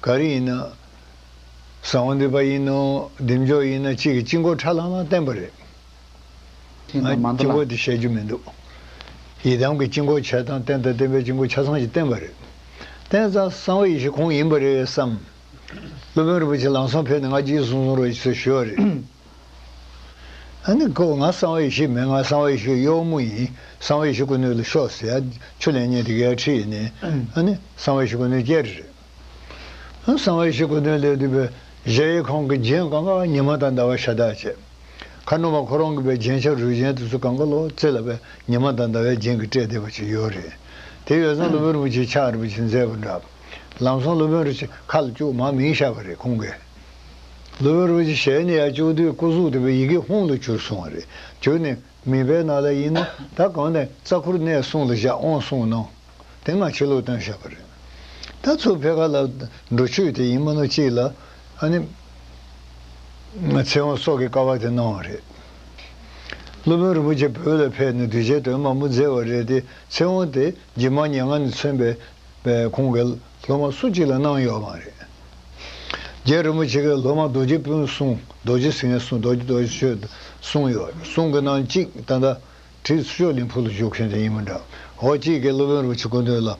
ག་རེ་ཡིན་ན། ཟ་འོག་འདུས་པ་ཡིན་ནོ། བདེ་མཆོག་ཡིན་ན་གཅིག་གི་དཀྱིལ་འཁོར་ཁྲ་ལྷང་ལྷང་བསྟན་པ་རེད། ཨ། དཀྱིལ་འཁོར་དེ་བཤད་རྒྱུ་མི་འདུག་ཡི་དམ་གྱི་དཀྱིལ་འཁོར་ཆ་ཚང་བསྟན་དང་། བསྟན་པའི་དཀྱིལ་འཁོར་ཆ་ཚང་ཞིག་བསྟན་པ་རེད། བསྟན་ཙང་གསང་བ་ཡེ་ཤེས་ཁོང་ཡིན་པ་རེད་བསམ། སློབ་དཔོན་རིན་པོ་ཆེ་ལམ་སང་ཕེབས་ནས་ང་གཅིག་གསུང་གསུང་རོགས་ཞེས་ཞུས་པ་རེད། ཨ་ནི་ཁོ་ང་གསང་བ་ཡེ་ཤེས་མིན། ང་གསང་བ་ཡེ་ཤེས་གཡོག་མོ་ཡིན། གསང་བ་ཡེ་ཤེས་སྐུ་མདུན་ལ་ཤོག་ཟེར་ཡ། ཆུ་ལེན་མཁན་དེ་གས་ཁྲིད་ནས། ཨ་ནི་གསང་བ་ཡེ་ཤེས་སྐུ་མདུན་བསྐྱལ་རེད། གསང་བ་ཡེ་ཤེས་སྐུ་མདུན་སླེབས་དུས་པའི་གཞལ་ཡས་ཁང་གི་རྒྱན་གང་ག་ཉི་མ་དང་ཟླ་བ་ཤ་སྟག་བྱས། མཁའ་འགྲོ་མ་ཁོ་རང་གི་པའི་རྒྱན་ཆ་རུས་རྒྱན་དེ་ཚོ་གང་ག་ལོ་རྩེ་ལ་པའི་ཉི་མ་དང་ཟླ་བའི་རྒྱན་གྱིས་སྤྲས་བསྡད་པ་ཅིག་ཡོད་རེད། དེ་ཡོད་ཙང་སློབ་དཔོན་རིན་པོ་ཆེ་ཕྱག་རིན་པོ་ཆེ་མཛད་པ་འདྲ། ལམ་སང་སློབ་དཔོན་རིན་པོ་ཆེ་ཁ་ལ་བཅུག་མར་མིང་བཞག་པ་རེད་ཁོང་གིས། སློབ་དཔོན་རིན་པོ་ཆེ་ཞལ་ནས་ཡར་བཅུག་དུས་སྐུ་གཟུགས་དེ་པའི་ཡི་གེ་ཧཱུྃ་ལ་གྱུར་སོང་བ་རེད། གྱུར་ནས། མིད་པའི་ནང་ལ་ཡིན་ན་ད་གང་ནས་རྩ་ཁུར་གནས་གསུམ་ལ་བཞག། དབང་གསུམ་གནང་། དེ་ང་ཕྱི་ལོགས་བཏོན་བཞག་པ་རེད། ད་ཚུར་ཕེབས་ཁ་ལ་འགྲོ་ཆོས་དེ་ཡིན་མིན་ནོ་གཅིག་ལ། ཨ་ནི་ཚེ་དབང་སྲོག་གི་བསྐལ་པ་དེ་གནང་བ་རེད། སློབ་དཔོན་རིན་པོ་ཆེ་བོད་ལ་ཕེབས་ནས་གདུལ་བྱའི་དོན་མང་པོ་མཛད་པ་རེད་དེ། ཚེ་དབང་དེ་རྗེ་འབངས་མྱ་ངན་ནས་མཚོན་པའི་པའི་ཁོང་གི་སློབ་མ་སུ་གཅིག་ལ་གནང་ཡོད་མ་རེད། རྗེ་རིན་པོ་ཆེ་གི་སློབ་མ་རྡོ་རྗེ་སྤུན་གསུམ། རྡོ་རྗེ་ཟེར་མཁན་གསུམ། རྡོ་རྗེ་རྡོ་རྗེ་ཆོས་གསུམ་ཡོད། གསུམ་གི་ནང་གཅིག་ད་ལྟ་བྲིས་ཤོག་གླིང་ཕུག་ལ་བཞུགས་མཁན་དེ་ཡིན་མིན་འདྲ། འོ། གཅིག་གིས་སློབ་དཔོན་རིན་པོ་ཆེ་སྐུ་མདུན་ལ་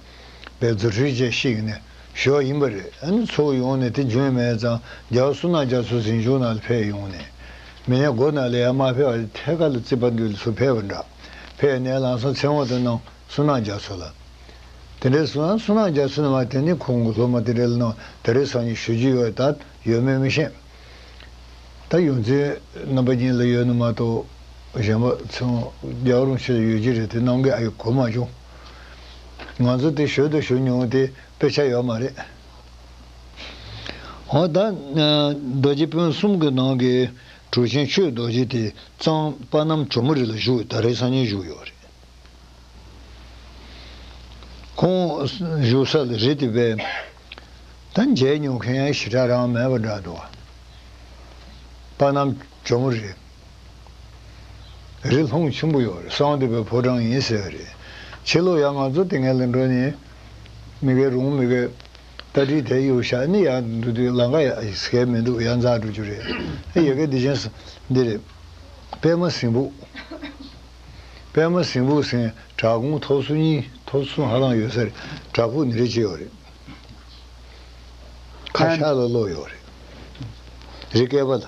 པའི་རྫུ་འཕྲུལ་ཅན་ཞིག་ནས་ཞུ་བ་ཡིན་པ་རེད། ཨ་ནི་ཚུར་ཡོང་ནས་དེ་འཇོན་མེད་ཙང་རྒྱལ་བ་བསོད་ནམས་རྒྱ་མཚོ་ཟིང་ཆུང་ནང་ལ་ཕེབས་ཡོང་ནས། མི་ཉག་སྒོ་ནང་ལ་ཡར་མར་ཕེབས་པ་རེད། ཐད་ཀར་ལ་རྩིག་པ་མདུན་ལ་ཚུར་ཕེབས་པ་འདྲ། ཕེབས་ནས་ལམ་སང་ཚེ་དབང་དུ་གནང་། བསོད་ནམས་རྒྱ་མཚོ་ལ། དེ་འདྲའི་སོང་ཙང་བསོད་ནམས་རྒྱ་མཚོ་ནས་མར་དེ་ནི་ཁོང་གི་སློབ་མ་དེ་འདྲ་ལ་གནང་། ད་རེས་སང་ཉིན་ཞུ་རྒྱུ་ཡོད། ད་ཡོད་མེད་མི་ཤེས། ད་ཡོངས་འཛིན་རྣམ་པ་གཉིས་ལ་ཡོད་ན་མ་གཏོགས། གཞན་པ་ཚོ་རྒྱལ་བ་རིན་པོ་ཆེ་ལ་ཡོད་ཀྱི་རེད། དེ་གནང་གི་ཨ་ཡོད་གོ་མ་བྱུང་། ང་ཚོ་དེ་ཞུ་དང་ཞུ་མྱོང་། དེ་དཔེ་ཆ་ཡོད་མ་རེད། འོ། ད་རྡོ་རྗེ་སྤུན་གསུམ་གྱི་ནང་གི་གྲུབ་ཆེན་ཆོས་རྡོ་རྗེ་དེ་གཙང་པ་སྣམ་གྲོ་མོ་རི་ལ་བཞུགས། ད་རེས་སང་ཉིན་བཞུགས་ཡོད་རེད། ཁོང་བཞུགས་ས་ལ་རི་དེ་བས་ད་མཇལ་མྱོང་མཁན་ཞེ་དྲག་རང་མེད་པ་འདྲ་འདུག་པ་སྣམ་གྲོ་མོ་རི། རི་ལྷུང་ཆེན་པོ་ཡོད་རེད། གསང་སྟེ་བའི་ཕོ་བྲང་ཡིན་ཟེར་བ་རེད། ཕྱི་ལོགས་ཡང་ང་ཚོ་དེ་སྔ་ལ་འགྲོ་ནས་མི་གའི་རུང་མི་གའི་རྟ་དྲེལ་དེ་གཡུག་བཞག་ནས་ཡར་འགྲོ་དུས་ལམ་ཁ་ཡ་ཟེར་མི་འདུག་ཡར་འཛེགས་འགྲོ་རྒྱུ་རེད། ཨ། ཡ་གི་འདི་བཞིན་འདི་རེད། པདྨ་སྲིན་སྦུག་པདྨ་སྲིན་སྦུག་ཟེར་བྲག་ཁུང་ཐོག་སོ་གཉིས། ཐོག་སོ་གསུམ་ཧ་ལམ་ཡོད་ས་རེད། བྲག་ཕུག་འདི་འདྲ་ཅིག་ཡོད་རེད། ཁ་ཤར་ལ་ལོག་ཡོད་རེད། རི་སྐེད་པ་ལ།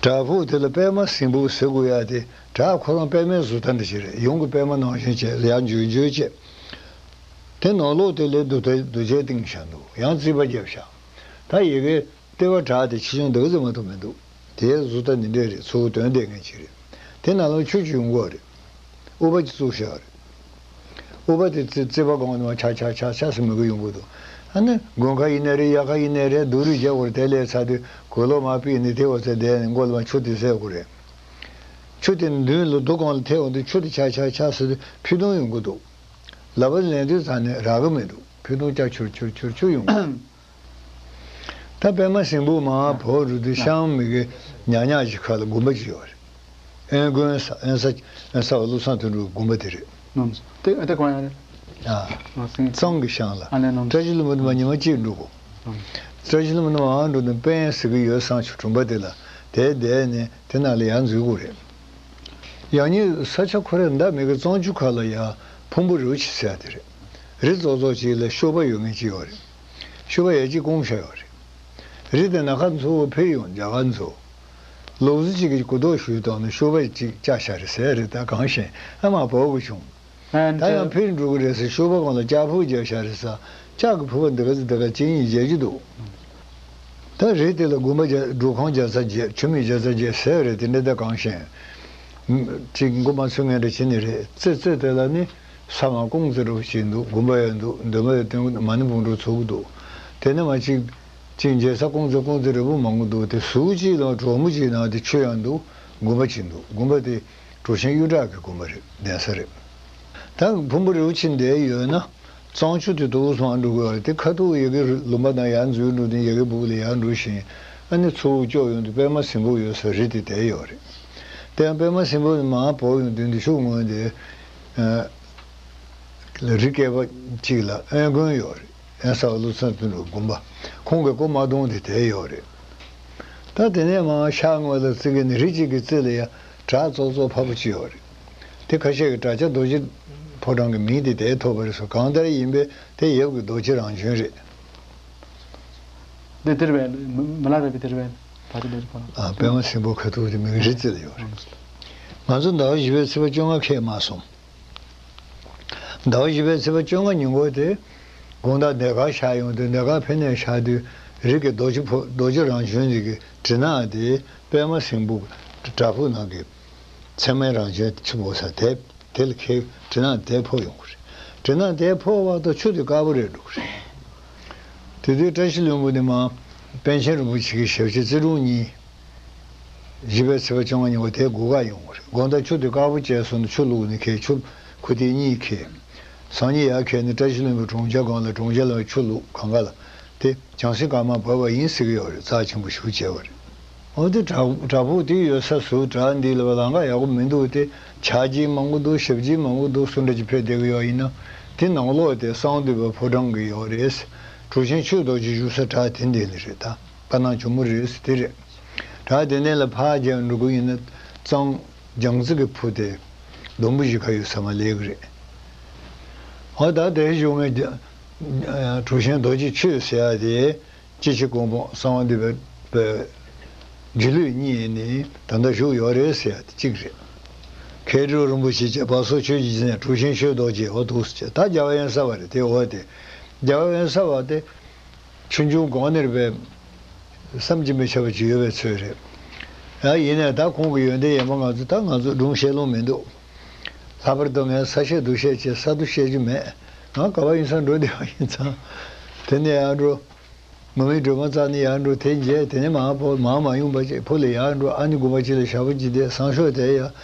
བྲག་ཕུག་དེ་ལ་པདྨ་སྲིན་སྦུག་ཟེར་དགོས་ཡ་དེ། བྲག་ཁོ་རང་པདྨའི་བཟོ་ལྟ་འདྲ་ཞིག་རེད། ཡོངས་ཀྱི་པདྨ་ནང་བཞིན་བྱས། ཡར་འཇོལ་འཇོལ་བྱས། དེ་ནང་ལོགས་དེ་ལ་རྡོ་རྗེ་རྡོ་རྗེ་བཏིང་བཞག་འདུག་ཡང་རྩིག་པ་བརྒྱབ་བཞག་ད་ཡ་གི་ལྟེ་བ་བྲག་དེ་ཆེ་ཆུང་འདི་ག་ཙམ་མ་གཏོགས་མི་འདུག་དེའི་བཟོ་ལྟ་འདི་འདྲ་རེད། ཚུར་དོན་ལྡན་མཁན་ཅིག་རེད། དེ་ནང་ལ་ཆུ་ཅིག་ཡོང་གི་ཡོད་རེད། དབུ་བ་ཅིག་བཙུགས་བཞག་ཡོད་རེད། དབུ་བ་དེ་རྩི་རྩི་བ་གང་ནས་ཆག་ཆག་ཆག་ཆག་ཟེར་མི་གི་ཡོང་གི་འདུག་ཨ་ནི་དགུན་ཁ་ཡིན་ནའི་རེད། དབྱར་ཁ་ཡིན་ནའི་རེད། སྡུག་རུས་རྒྱག་དགོས་རེད། དེ་ལས་ཚར་དུས་གོས་ལོག་མར་ཕུད་ནས་དེ་འོ་ཚེ་བསྡད་ནས་མགོ་ལ་མར་ཆུ་དེ་བཟེད་དགོས་རེད། ཆུ་དེ་མདུན་ལ་རྡོ་སྒང་ལ་ཐེག་འོང་དུས་ཆུ་དེ་ཆག་ཆག་ཆག་ཟེར་དུས་ཕུད་རྡུང་ཡོང་གི་འདུག་ལག་པ་ལེན་དུས་ཙང་ནས་རག་གི་མི་འདུག་ཕུད་རྡུང་ལྕགས་ཆུར་ཆུར་ཆུར་ཆུར་ཡོང་གི་འདུག་ད་པད་མ་སྲིན་པོ་མར་བབས་འགྲོ་དུས་ཤང་མི་གི་ཉག་ཉག་ཅིག་ཁ་ལ་དགོན་པ་ཅིག་ཡོད་རེད། ཨན་དགོན་ས་ཨན་ས་ཨན་ས་བ་བློ་བཟང་དོན་གྲུབ་དགོན་པ་དེ་རེད། ནམ་དེ་ཨ་དེ་གང་ཡང་རེད། ཨ་ཨ་སེང་གཙང་གི་ཤང་ལ། ཨ་ལས་ནམ་བཀྲ་ཤིས་ལྷུན་པོ་ནས་མར་ཉི་མ་གཅིག་འགྲོ་དགོས། ནམ་བཀྲ་ཤིས་ལྷུན་པོ་ནས་མར་འགྲོ་དུས་པད་ཟེར་གི་ཡོད། བསང་ཆུ་གྲོང་པ་དེ་ལ་དེ་བསྡད་ནས་དེ་ནང་ལ་ཡར་འཛུལ་དགོས་རེད། ཡང་ཉིན་ས་ཆ་ཁོ་རེ་འདའ་མི་གི་གཙང་ཆུ་ཁ་ལ་ཡ་ཕུང་པོ་རི་བོ་ཆེ་ཟེར་ཡ་དེ་རེད། རི་ཙོག་ཙོག་ཅིག་ལ་ཤོག་པ་ཡོད་མཁན་ཅིག་ཡོད་རེད། ཤོག་པ་ཡ་གཅིག་སྐུངས་བཞག་ཡོད་རེད། རི་དེ་ནང་ཁ་འཛུལ་བ་ཕེབས་ཡོང་རྒྱ་གར་འཛུལ། ལུག་རྫི་གཅིག་གིས་གོ་རྟོགས་ཞུས་བཏང་ནས་ཤོག་པ་གཅིག་བཅག་བཞག་རེད་ཟེར་རེད། ད་གང་ཤེས་ཨ་མ་བོ་གི་བྱུང་། ད་ཡང་ཕེབས་འགྲོ་གི་རེད་ཟེར། ཤོག་པ་གང་ལ་ལྕགས་ཕུར་རྒྱག་བཞག་རེད་ཟེར། ལྕགས་ཀྱི་ཕུར་པ་འདི་ག་ཚོད་འདི་ག་གཅིག་གཉིས་རྒྱག་རྒྱུ་འདུག་ད་རི་དེ་ལ་དགོན་པ་རྒྱག་སྒྲུབ་ཁང་རྒྱག་ས་བྱེད། ཆུ་མིག་རྒྱག་ས་བྱེད་ཟེར་རེད། དེ་འདྲ་ད་གང་ཤེས། ཅིག་མགོ་མ་ཚོས་ངན་འདྲ་བྱེད་ནི་རེད། རྩེ་རྩེ་དེ་ལ་ནི་ས་མ་ཀོང་ཙེ་རུ་ཅིག་འདུག་དགོན་པ་ཡང་འདུག་འདི་མ་ཡང་སྟོན་མ་ཎི་བོང་འགྲོ་ཚུགས་འདུག་དེ་ནས་མ་ཅིག་ཅིག་མཇལ་ས་ཀོང་ཙེ་ཀོང་ཙེ་རི་བོ་མང་པོ་འདུག་དེ་ཟུར་གཅིག་ལ་གྲོག་མོ་ཅིག་ནང་དེ་ཆུ་ཡང་འདུག་དགོན་པ་ཅིག་འདུག་དགོན་པ་དེ་གྲུ་ཆེན་གཡུ་བྲག་གི་དགོན་པ་རེད། གདན་ས་རེད། ད་ཕུང་པོ་རི་བོ་ཆེ་འདིར་ཡོད་ན་གཙང་ཆུ་དེ་དུས་སུ་མར་འགྲོ་གི་ཡོད་རེད། དེ་ཁ་ཐུག་ཡ་གི་ལུང་པ་དང་ཡར་འཛུལ་འགྲོ་དུས་ཡ་གི་སྦུག་ལ་ཡར་འགྲོ་བཞིན་ཨ་ནི་ཚུར་སྐྱོད་ཡོང་དུས་པད་མ་སྲིན་པོ་ཡོད་ས་རི་དེ་དེར་ཡོད་རེད། དེ་ཡང་པད་མ་སྲིན་པོ་ནས་མར་བབས་ཡོང་དུས་འདི་ཕྱོགས་ངོས་དེ། རི་སྐེད་པ་གཅིག་ལ་ཨན་དགོན་ཡོད་རེད། ཨན་ས་བ་བློ་བཟང་དོན་གྲུབ་དགོན་པ། ཁོང་གི་སྐུ་མ་གདུང་དེ་དེར་ཡོད་རེད། ད་དེ་ནས་མར་ཤར་ངོས་ལ་རྩི་གི་ནི་རི་གཅིག་གི་རྩེ་ལ་ཡ་བྲག་ཙོག་ཙོག་ཕ་བུ་གཅིག་ཡོད་རེད། དེ་ཁ་ཤས་ཀྱིས་བྲག་ཆ་རྡོ་རྗེ་ཕོ་བྲང་གི་མིང་དེ་དེར་ཐོགས་པ་རེད་ཟེར། གང་ལྟར་ཡིན་པས་དེ་ཡབ་ཀྱི་རྡོ་རྗེ་རང་བྱོན་རེད། འདི་དེར་བས་མི་མི་ལ་རས་པའི་དེར་བས་བྲག་ཆ་རྡོ་རྗེ་ཕོ་བྲང་། ཨ་པད་མ་སྲིན་པོ་ཁ་ཐུག་དེ་མི་གི་རི་རྩེ་ལ་ཡོད་རེད། ང་ཚོ་ཟླ་བ་བཞི་པའི་ཚེས་པ་བཅོ་ལྔ་ཁེལ་མ་སོང་། ཟླ་བ་བཞི་པའི་ཚེས་པ་བཅོ་ལྔ་ཉིན་གུང་དེ་དགོང་དག་ཟློས་གར་ཤར་ཡོང་དུས། ཟློས་གར་ཕེབས་ནས་ཤར་དུས་རི་གི་རྡོ་རྗེ་ཕོ་རྡོ་རྗེ་རང་བྱོན་ཟེར་གི་གྲི་ནག་དེ་པད་མ་སྲིན་པོ་བྲག་ཕུག་ནང་གི་མཚན་མའི་རང་བྱོན་ཆེན་པོ་ས་དེ་དེ་ལ་ཁེལ། གྲི་ནག་དེ་ཕོག་ཡོང་གི་རེད། གྲི་ནག་དེ་ཕོག་བར་དུ་ཆུ་དེ་དཀར་པོ་རེད་འགྲོ་གི་རེད། དེ་དུས་བཀྲ་ཤིས་ལྷུན་པོ་ནས་མར་པཎ་ཆེན་རིན་པོ་ཆེ་གི་ཞབས་ཕྱི་རྩེ་དྲུང་གཉིས། བཞི་པའི་ཚེས་པ་བཅོ་ལྔ་ཉིན་གུང་དེ་སྒུག་ག་ཡོང་བ་རེད། དགོང་དག་ཆུ་དེ་དཀར་པོ་བྱས་སོང་ནས་ཆུ་བླུགས་ནས་ཁེལ། ཆུ་ཁུ་ཐིག་གཉིས་ཁེལ། སང་ཉིན་ཡར་ཁེལ་ནས་བཀྲ་ཤིས་ལྷུན་པོའི་གྲོང་ཁྱེར་སྒང་ལ་གྲོང་ཁྱེར་ལ་ཆུ་བླུགས། གང་ག་ལ་དེ་བྱང་སེམས་དཀར་དམར་བབས་པ་ཡིན་ཟེར་གི་ཡོད་རེད། རྩ་ཆེན་པོ་ཞིག་བྱས་པ་རེད། འོ་དེ་བྲག་བྲག་ཕུག་དེ་ཡོད་ས་ཟུར་བྲག་འདི་ལ་བ་ལམ་ཁ་ཡག་པོ་མི་འདུག་དེ་ཇ་ཁྱི་མང་པོ་འདུག་ཞབས་ཕྱི་མང་པོ་འདུག་སུ་འདྲ་ཅིག་ཕེབས་བསྡད་གི་ཡོད་ཡིན་ན། དེ་ནང་ལོགས་དེ་གསང་བ་འདུས་པའི་ཕོ་བྲང་གི་ཡོད་རེད། གྲུ་ཆེན་ཆོས་རྡོ་རྗེ་བཞུགས་ས་བྲག་དེ་འདི་ལ་རེད། ད་དཔལ་ནག་ཇོ་མོ་རེད་ཟེར་དེ་རེད། བྲག་དེ་ནས་ལ་ཕར་རྒྱབ་འགྲོ་གི་ཡིན་ན་གཙང་རྒྱ་མཚོ་གི་ཕུ་དེ་སྡོང་པོ་བཞི་ཁ་ཡོད་ས་མར་སླེབས་གི་རེད། འོ་ད་དེ་བཞུགས་མཁན་གྲུ་ཆེན་རྡོ་རྗེ་ཆོས་ཟེར་ཡ་དེ། སྤྱི་ཆིངས་ཀོང་པོ་གསང་བ་འདུས་པའི་པའི་སྒྱུ་ལུས་གཉིས་ནི་ད་ལྟ་བཞུགས་ཡོད་རེད་ཟེར་ཡ་དེ་གཅིག་རེད། མཁས་གྲུབ་རིན་པོ་ཆེ་བཅས་བར་སོགས་ཆོས་ཀྱི་སྦྱིན་སྲེག་གྲུ་ཆེན་ཆོས་རྡོ་རྗེ་འོ་འདུག་ཟེར། ད་རྒྱལ་བ་དབེན་ས་པ་རེད་དེ། འོ་དེ་རྒྱལ་བ་དབེན་ས་པ་དེ་ཆོས་འབྱུང་སྒོ་ནས་རེད་པས། བསམ་གྱིས་མི་ཁྱབ་པ་ཅིག་ཡོད་པའི་ཚོད་རེད། ཡ་ཡིན་ནའི་ད་ཁོང་གི་ཡོན་ཏན་ཡན་པ་ང་ཚོ་ད་ང་ཚོ་སྒྲུང་བཤད་ལོང་མི་འདུག་ལྷག་པར་དུ་ངས་ས་བཤད་རྡོ་བཤད་བྱས་ས་རྡོ་བཤད་རྒྱུ་མེད། ང་ག་པར་ཡིན་ས་འགྲོ་བསྡད་པ་ཡིན་ཙང་། དེ་ནས་ཡར་འགྲོ། ངོ་མའི་སྒྲོལ་མ་རྩ་ནས་ཡར་འགྲོ། དེ་མཇལ། དེ་ནས་མར་འཕོ། མར་མ་ཡོང་བ་བྱས་ཕུ་ལ་ཡར་འགྲོ། ཨ་ནི་དགོན་པ་ཅིག་ལ་ཞག་པོ་གཅིག་བསྡད། སང་ཞོགས་དེ་ཡ་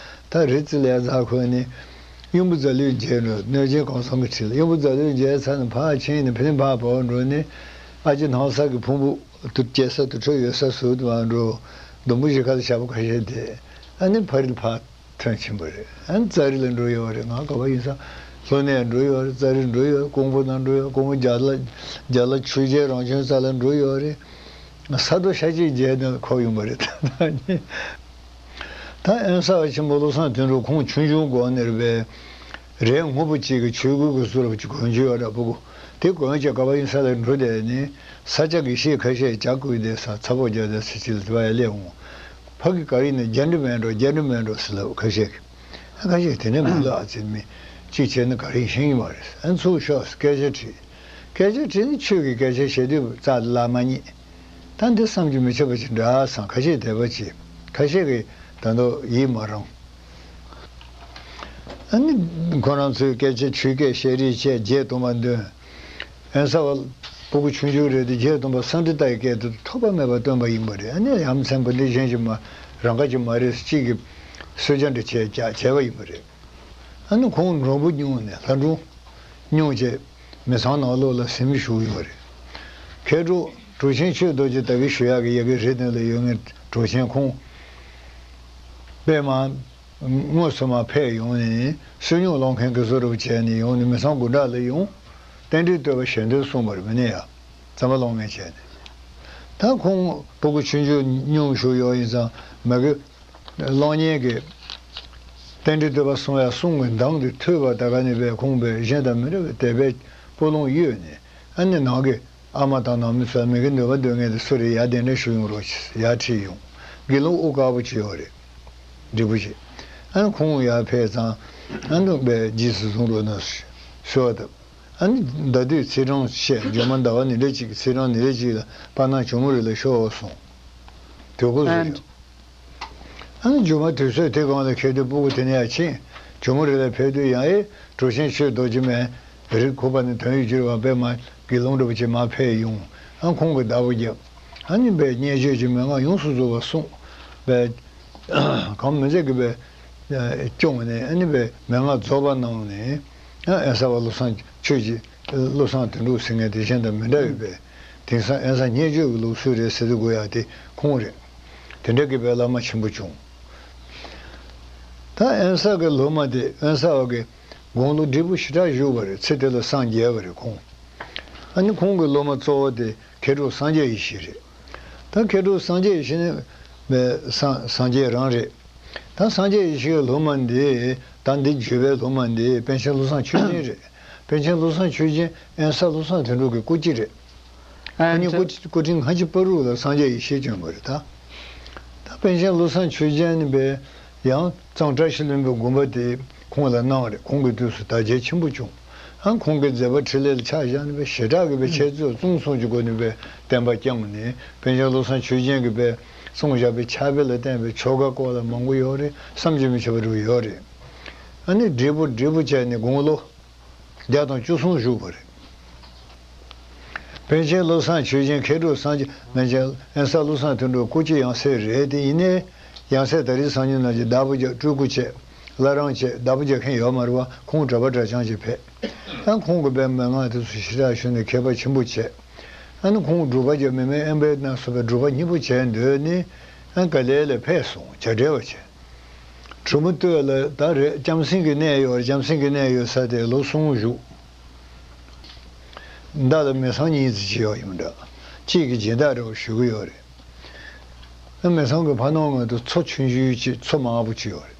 ད་རི་རྩེ་ལ་ཡ་འཛེགས་འཁོར་ནས་གཡུང་པོ་རྫ་ལུས་མཇལ་འགྲོ། གནོད་སྦྱིན་གང་བཟང་གི་ཁྲི་ལ། གཡུང་པོ་རྫ་ལུས་མཇལ་ཚར་ནས་ཕར་ཕྱིན་ནས་ཕི་ནས་ཕར་བབས་འགྲོ་ནས་ཨ་ཅེ་སྣང་ས་གི་ཕུང་པོ་དུར་བསྐྱལ་ས་དུར་ཁྲོད་ཡོད་ས་ཟུར་དུ་མར་འགྲོ། སྡོང་པོ་བཞི་ཁ་ལ་ཞག་པོ་ཁ་ཤས་བསྡད། ཨ་ནི་ཕ་རི་ལ་ཕར་ཐོན་ཕྱིན་པ་རེད། ཨ་ནི་ཙཱ་རི་ལ་འགྲོ་ཡོད་རེད། ང་ག་པར་ཡིན་ས། ལྷོ་ནས་འགྲོ་ཡོད་རེད། ཙཱ་རི་འགྲོ་ཡོད་རེད། ཀོང་པོ་ནང་འགྲོ་ཡོད། ཀོང་པོ་རྒྱ་ལ་རྒྱ་ལ་ཆོས་རྒྱལ་རང་བྱོན་ས་ལ་འགྲོ་ཡོད་རེད། ས་རྡོ་ཤ་གཅིག་མཇལ་ནས་ཁོག་ཡོང་པ་རེད། ད་ཨན་ས་པ་ཆེན་པོ་བློ་བཟང་དོན་གྲུབ་ཁོང་ཆུང་ཆུང་སྒང་ནས་རེད་པས། རས་སྔོན་པོ་གཅིག་གི་ཆོས་གོས་ཀྱི་ཟུར་ལ་གོན་རྒྱུ་ཡོད་རེད། ཕྲུ་གུ་དེ་གོན་བྱས་ག་པར་ཡིན་ས་ལ་འགྲོ་བསྡད་ནས་ས་སྐྱ་དགེ་བཤེས་ཁ་ཤས་ཇ་བསྐོལ་བསྡད་ས་ཚ་པོ་རྒྱག་བསྡད་ས་ཅིག་ལ་དེ་བ་ཡ་སླེབས་འོང་། ཕ་གི་ག་རེ་ཡིན་ན་རྒྱ་འདྲེ་མེད་འགྲོ། རྒྱ་འདྲེ་མེད་འགྲོ་ཟེར་ལབ། ཁ་ཤས་ཀྱིས། ཨ་ཁ་ཤས་དེ་འདྲ་མི་འདུག་ཨ་ཙི་མི་གཅིག་བྱས་ན་ག་རེ་ཤེས་ཀྱི་མ་རེད། ཨ་ཚུར་ཤོག་སྐད་ཆ་དྲིས། སྐད་ཆ་དྲིས་ནས་ཆོས་ཀྱི་སྐད་ཆ་བཤད་དུས་རྩ་ལ་མ་རྙེད། ད་འདི་བསམ་གྱིས་མི་ཁྱབ་པ་ཅིག་འདྲ་བསམ། ཁ་ཤས་དད་པ་བྱེད། ཁ་ཤས་ཀྱིས་ད་དུང་ཡིད་མ་རངས། ཨ་ནི་ཁོ་རང་ཚོའི་སྐད་ཆ་ཆོས་སྐད་ཤེས་རིག་བཅས་བརྒྱད་སྟོང་པ་འདོན། ཨེན་ས་བ་སྤུ་གུ་ཆུང་ཆུང་རེད་དེ་བརྒྱད་སྟོང་པ་སཾ་སྐྲྀ་ཏའི་སྐད་དུ་ཐོགས་པ་མེད་པ་སྟོན་པ་ཡིན་པ་རེད། ཨ་ནི་ཡ་མཚན་པ་འདི་གཞན་གྱིས་མ་རང་ག་གྱིས་མ་རེད། གཅིག་གིས་གསོལ་ཇ་འདྲ་བྱས་བྱས་པ་ཡིན་པ་རེད། ཨ་ནི་ཁོང་མགྲོན་པོ་སྙུང་ནས་ལྷ་སྒྲུང་སྙུང་བྱས་མི་ཚང་ནང་ལོགས་ལ་ཟིན་བཞུགས་ཡོད་རེད། མཁས་གྲུབ་གྲུབ་ཆེན་ཆོས་རྡོ་རྗེ་ད་གིན་ཞུ་ཡག་གི་ཡ་གི་རེད། དེ་ལ་ཡོད་ངེས་གྲུབ་ཆེན་ཁོང་པད་མ་དངོས་སུ་མ་ཕེབས་ཡོང་ནས་བསོད་སྙོམས་སློང་མཁན་གྱི་བཟོ་འདྲ་བྱས་ནས་ཡོང་ནས་མི་ཚང་དགུ་གྲས་ལ་ཡོང་། རྟེན་འབྲེལ་བསྟོད་པ་ཞལ་འདོན་གསུངས་པ་རེད། མི་ནས་ཡ་རྩམ་པ་སློང་མཁན་བྱས་ནས། ད་ཁོང་སྤུ་གུ་ཆུང་ཆུང་སྙུང་བཞུགས་ཡོད་ཡིན་ཙང་མ་གི་གློག་བརྙན་གྱི་རྟེན་འབྲེལ་བསྟོད་པ་གསུང་ཡ་གསུང་གི་གདངས་དེ་ཐོས་པ་ད་ག་ནས་པས་ཁོང་པས་གཞན་དང་མི་འདྲ་བའི་དད་པའི་སྤུ་ལོང་གཡོས་ནས། ཨ་ནི་ནང་གི་ཨ་མ་དང་ནང་མི་ཚོ་མི་གི་ནུས་པ་འདོན་མཁན་དེ་སུ་རེད། ཡར་གདན་འདྲེན་ཞུ་ཡོང་རོགས་བྱས། ཡར་ཁྲིད་ཡོང་། དགེ་སློང་དབུ་དཀར་པོ་ཅིག་ཡོད་རེད། འབྲས་བུ་ཅིག་ཨ་ནི་ཁོང་ཡར་ཕེབས་ཙང་ཨ་ནི་པས་རྗེས་སུ་བཟུང་རོགས་གནང་ཞུ་བ་དང་། ཨ་ནི་ཟླ་དུས་ཚེས་གྲངས་བཤད། སྒྲོལ་མ་ཟླ་བ་ནི་འདྲ་གཅིག་ཚེས་གྲངས་ནི་འདྲ་གཅིག་ལ་པ་ན་ཇོ་མོ་རི་ལ་ཤོག་གསུངས། དུས་འཁོར་སུ་ཨན་ཞུ། ཨ་ནི་སྒྲོལ་མ་དུས་ཚོད་དེ་གང་ལ་ཁེལ་དུས་སྤུ་གུ་དེ་ནས་ཡར་ཕྱིན། ཇོ་མོ་རི་ལ་ཕེབས་དུས་ཡང་ཨེ་གྲུབ་ཆེན་ཆོས་རྡོ་རྗེ་མས་རི་ཁུག་པ་ནས་དོན་ཡོད་རྒྱུ་རེད་བ། པད་མ་དགེ་སློང་འདྲ་པོ་ཅིག་མར་ཕེབས་ཡོང་། ཨ་ཁོང་གིས་བདག་པོ་བརྒྱབ། ཨ་ནི་པས་བརྙས་བཅོས་ཀྱི་མན་ངག་ཡོངས་སུ་རྫོགས་པ་གསུངས་པས། གང་མི་མཛད་ཀྱི་པས་སྐྱོང་ནས་ཨ་ནི་པས་མན་ངག་རྫོགས་པ་གནང་ནས། ཨེ་ས་བ་བློ་བཟང་ཆོས་ཀྱི་བློ་བཟང་དོན་གྲུབ་ཟེར་མཁན་དེ་གཞན་དང་མི་འདྲ་བའི་པས། དེང་སང་ཨེ་ས་བརྙས་བཅོས་ཀྱི་ལུགས་སྲོལ་རེད་ཟེར་དུས་དགོས་ཡ་དེ་ཁོང་རེད། དེ་འདྲ་གི་པས་བླ་མ་ཆེན་པོ་བྱུང་། ད་ཨེ་ས་གི་སློབ་མ་དེ་ཨེ་ས་བ་གི་དགུང་ལོ་བགྲེས་པོ་ཞེ་དྲག་བཞུགས་པ་རེད། ཚེ་དེ་ལ་སངས་རྒྱས་པ་རེད་ཁོང་། ཨ་ནི་ཁོང་གི་སློབ་མ་གཙོ་བོ་དེ་མཁས་གྲུབ་སངས་རྒྱས་ཡེ་ཤེས་རེད། ད་མཁས་གྲུབ་སངས་རྒྱས་ཡེ་ཤེས་ནི་སངས་སངས་རྒྱས་རང་རེད། ད་སངས་རྒྱས་ཡེ་ཤེས་ཀྱི་སློབ་མ་འདི་ད་འདི་བརྒྱུད་པའི་སློབ་མ་འདི་པཎ་ཆེན་བློ་བཟང་ཆོས་རྒྱན་རེད། པཎ་ཆེན་བློ་བཟང་ཆོས་རྒྱན་ཨེ་ས་བློ་བཟང་དོན་གྲུབ་ཀྱི་སྐུ་སྐྱེ་རེད། ཨ་ཨ་ནི་ཅག་སྐུ་སྐུ་ཕྲེང་ལྔ་བཅུ་པ་རུ་ལ་སངས་རྒྱས་ཡེ་ཤེས་བྱོན་པ་རེད་ད། ད་པཎ་ཆེན་བློ་བཟང་ཆོས་རྒྱན་ནི་པས་ཡང་གཙང་བཀྲ་ཤིས་ལྷུན་པོའི་དགོན་པ་དེ་ཁོང་ལ་གནང་བ་རེད། ཁོང་གི་དུས་སུ་དར་རྒྱས་ཆེན་པོ་བྱུང་། ཨ་ཁོང་གི་མཛད་པ་འཕྲིན་ལས་ལ་ཆ་བཞག་ནས་པས་ཞེ་དྲག་གི་པས་འཆད་རྩོད་རྩོམ་གསུམ་གྱི་སྒོ་ནས་པས་བསྟན་པ་བསྐྱངས་ནས་པཎ་ཆེན་བློ་བཟང་ཆོས་རྒྱན་གྱིས་པས་གསུངས་བཞག་པའི་ཕྱག་དཔེ་ལ་བརྟེན་པའི་ཆོ་ག་སྐོར་ལ་མང་པོ་ཡོད་རེད། བསམ་གྱིས་མི་ཁྱབ་པ་རུ་ཡོད་རེད། ཨ་ནི་བགྲེས་པོ་བགྲེས་པོ་བྱས་ནས་དགུང་ལོ་བརྒྱ་དང་བཅུ་གསུམ་བཞུགས་པ་རེད། པཎ་ཆེན་བློ་བཟང་ཆོས་རྒྱན་མཁས་གྲུབ་སངས་རྒྱས་པཎ་ཆེན་ཨེ་ས་བློ་བཟང་དོན་གྲུབ་སྐུ་སྐྱེ་ཡང་སྲས་རེད་དེ། ཡིན་ནའི་ཡང་སྲས་དར་རྒྱས་བཟང་སྤྱོད་རྣམས་ཀྱིས་བདག་པོ་རྒྱག་སྤྲུལ་སྐུ་བྱས་བླ་བྲང་བྱས་བདག་པོ་རྒྱག་མཁན་ཡོད་མ་རེད་བ། ཁོང་གྲྭ་པ་གྲྭ་རྐྱང་ཅིག་ཕེབས། ད་ཁོང་གི་པའི་མན་ངག་དེ་ཚོ་ཞེ་དྲག་ཞུས་ནས་མཁས་པ་ཆེན་པོ་བྱས། ཨ་ནི་ཁོང་སྒྲུབ་པ་རྒྱག་མི་མེད་ཨེ་འབད་ན་སོགས་པའི་སྒྲུབ་པ་སྙིང་པོ་བྱས་འདོད་ནི་ཨ་ག་ལེ་ལ་ཕེབས་སོང་། བྱ་བྲལ་བ་བྱས། གྲུ་མོ་སྟོད་ལ་ད་རེད། ལྕམ་སྲིང་གི་གནས་ཡོད་རེད། ལྕམ་སྲིང་གི་གནས་ཡོད་ས་དེ་ལོ་གསུམ་བཞུགས། མདའ་ལ་མི་ཚང་གཉིས་ཙམ་ཅིག་ཡོད་ཡོད་འདྲ། གཅིག་གིས་སྦྱིན་བདག་རེད་བ་ཞུ་གི་ཡོད་རེད། ཨ་མི་ཚང་གི་ཕ་ནང་ང་དུ་མཚོ་ཆུང་ཆུང་ཅིག་མཚོ་མང་པོ་ཅིག་ཡོད་རེད།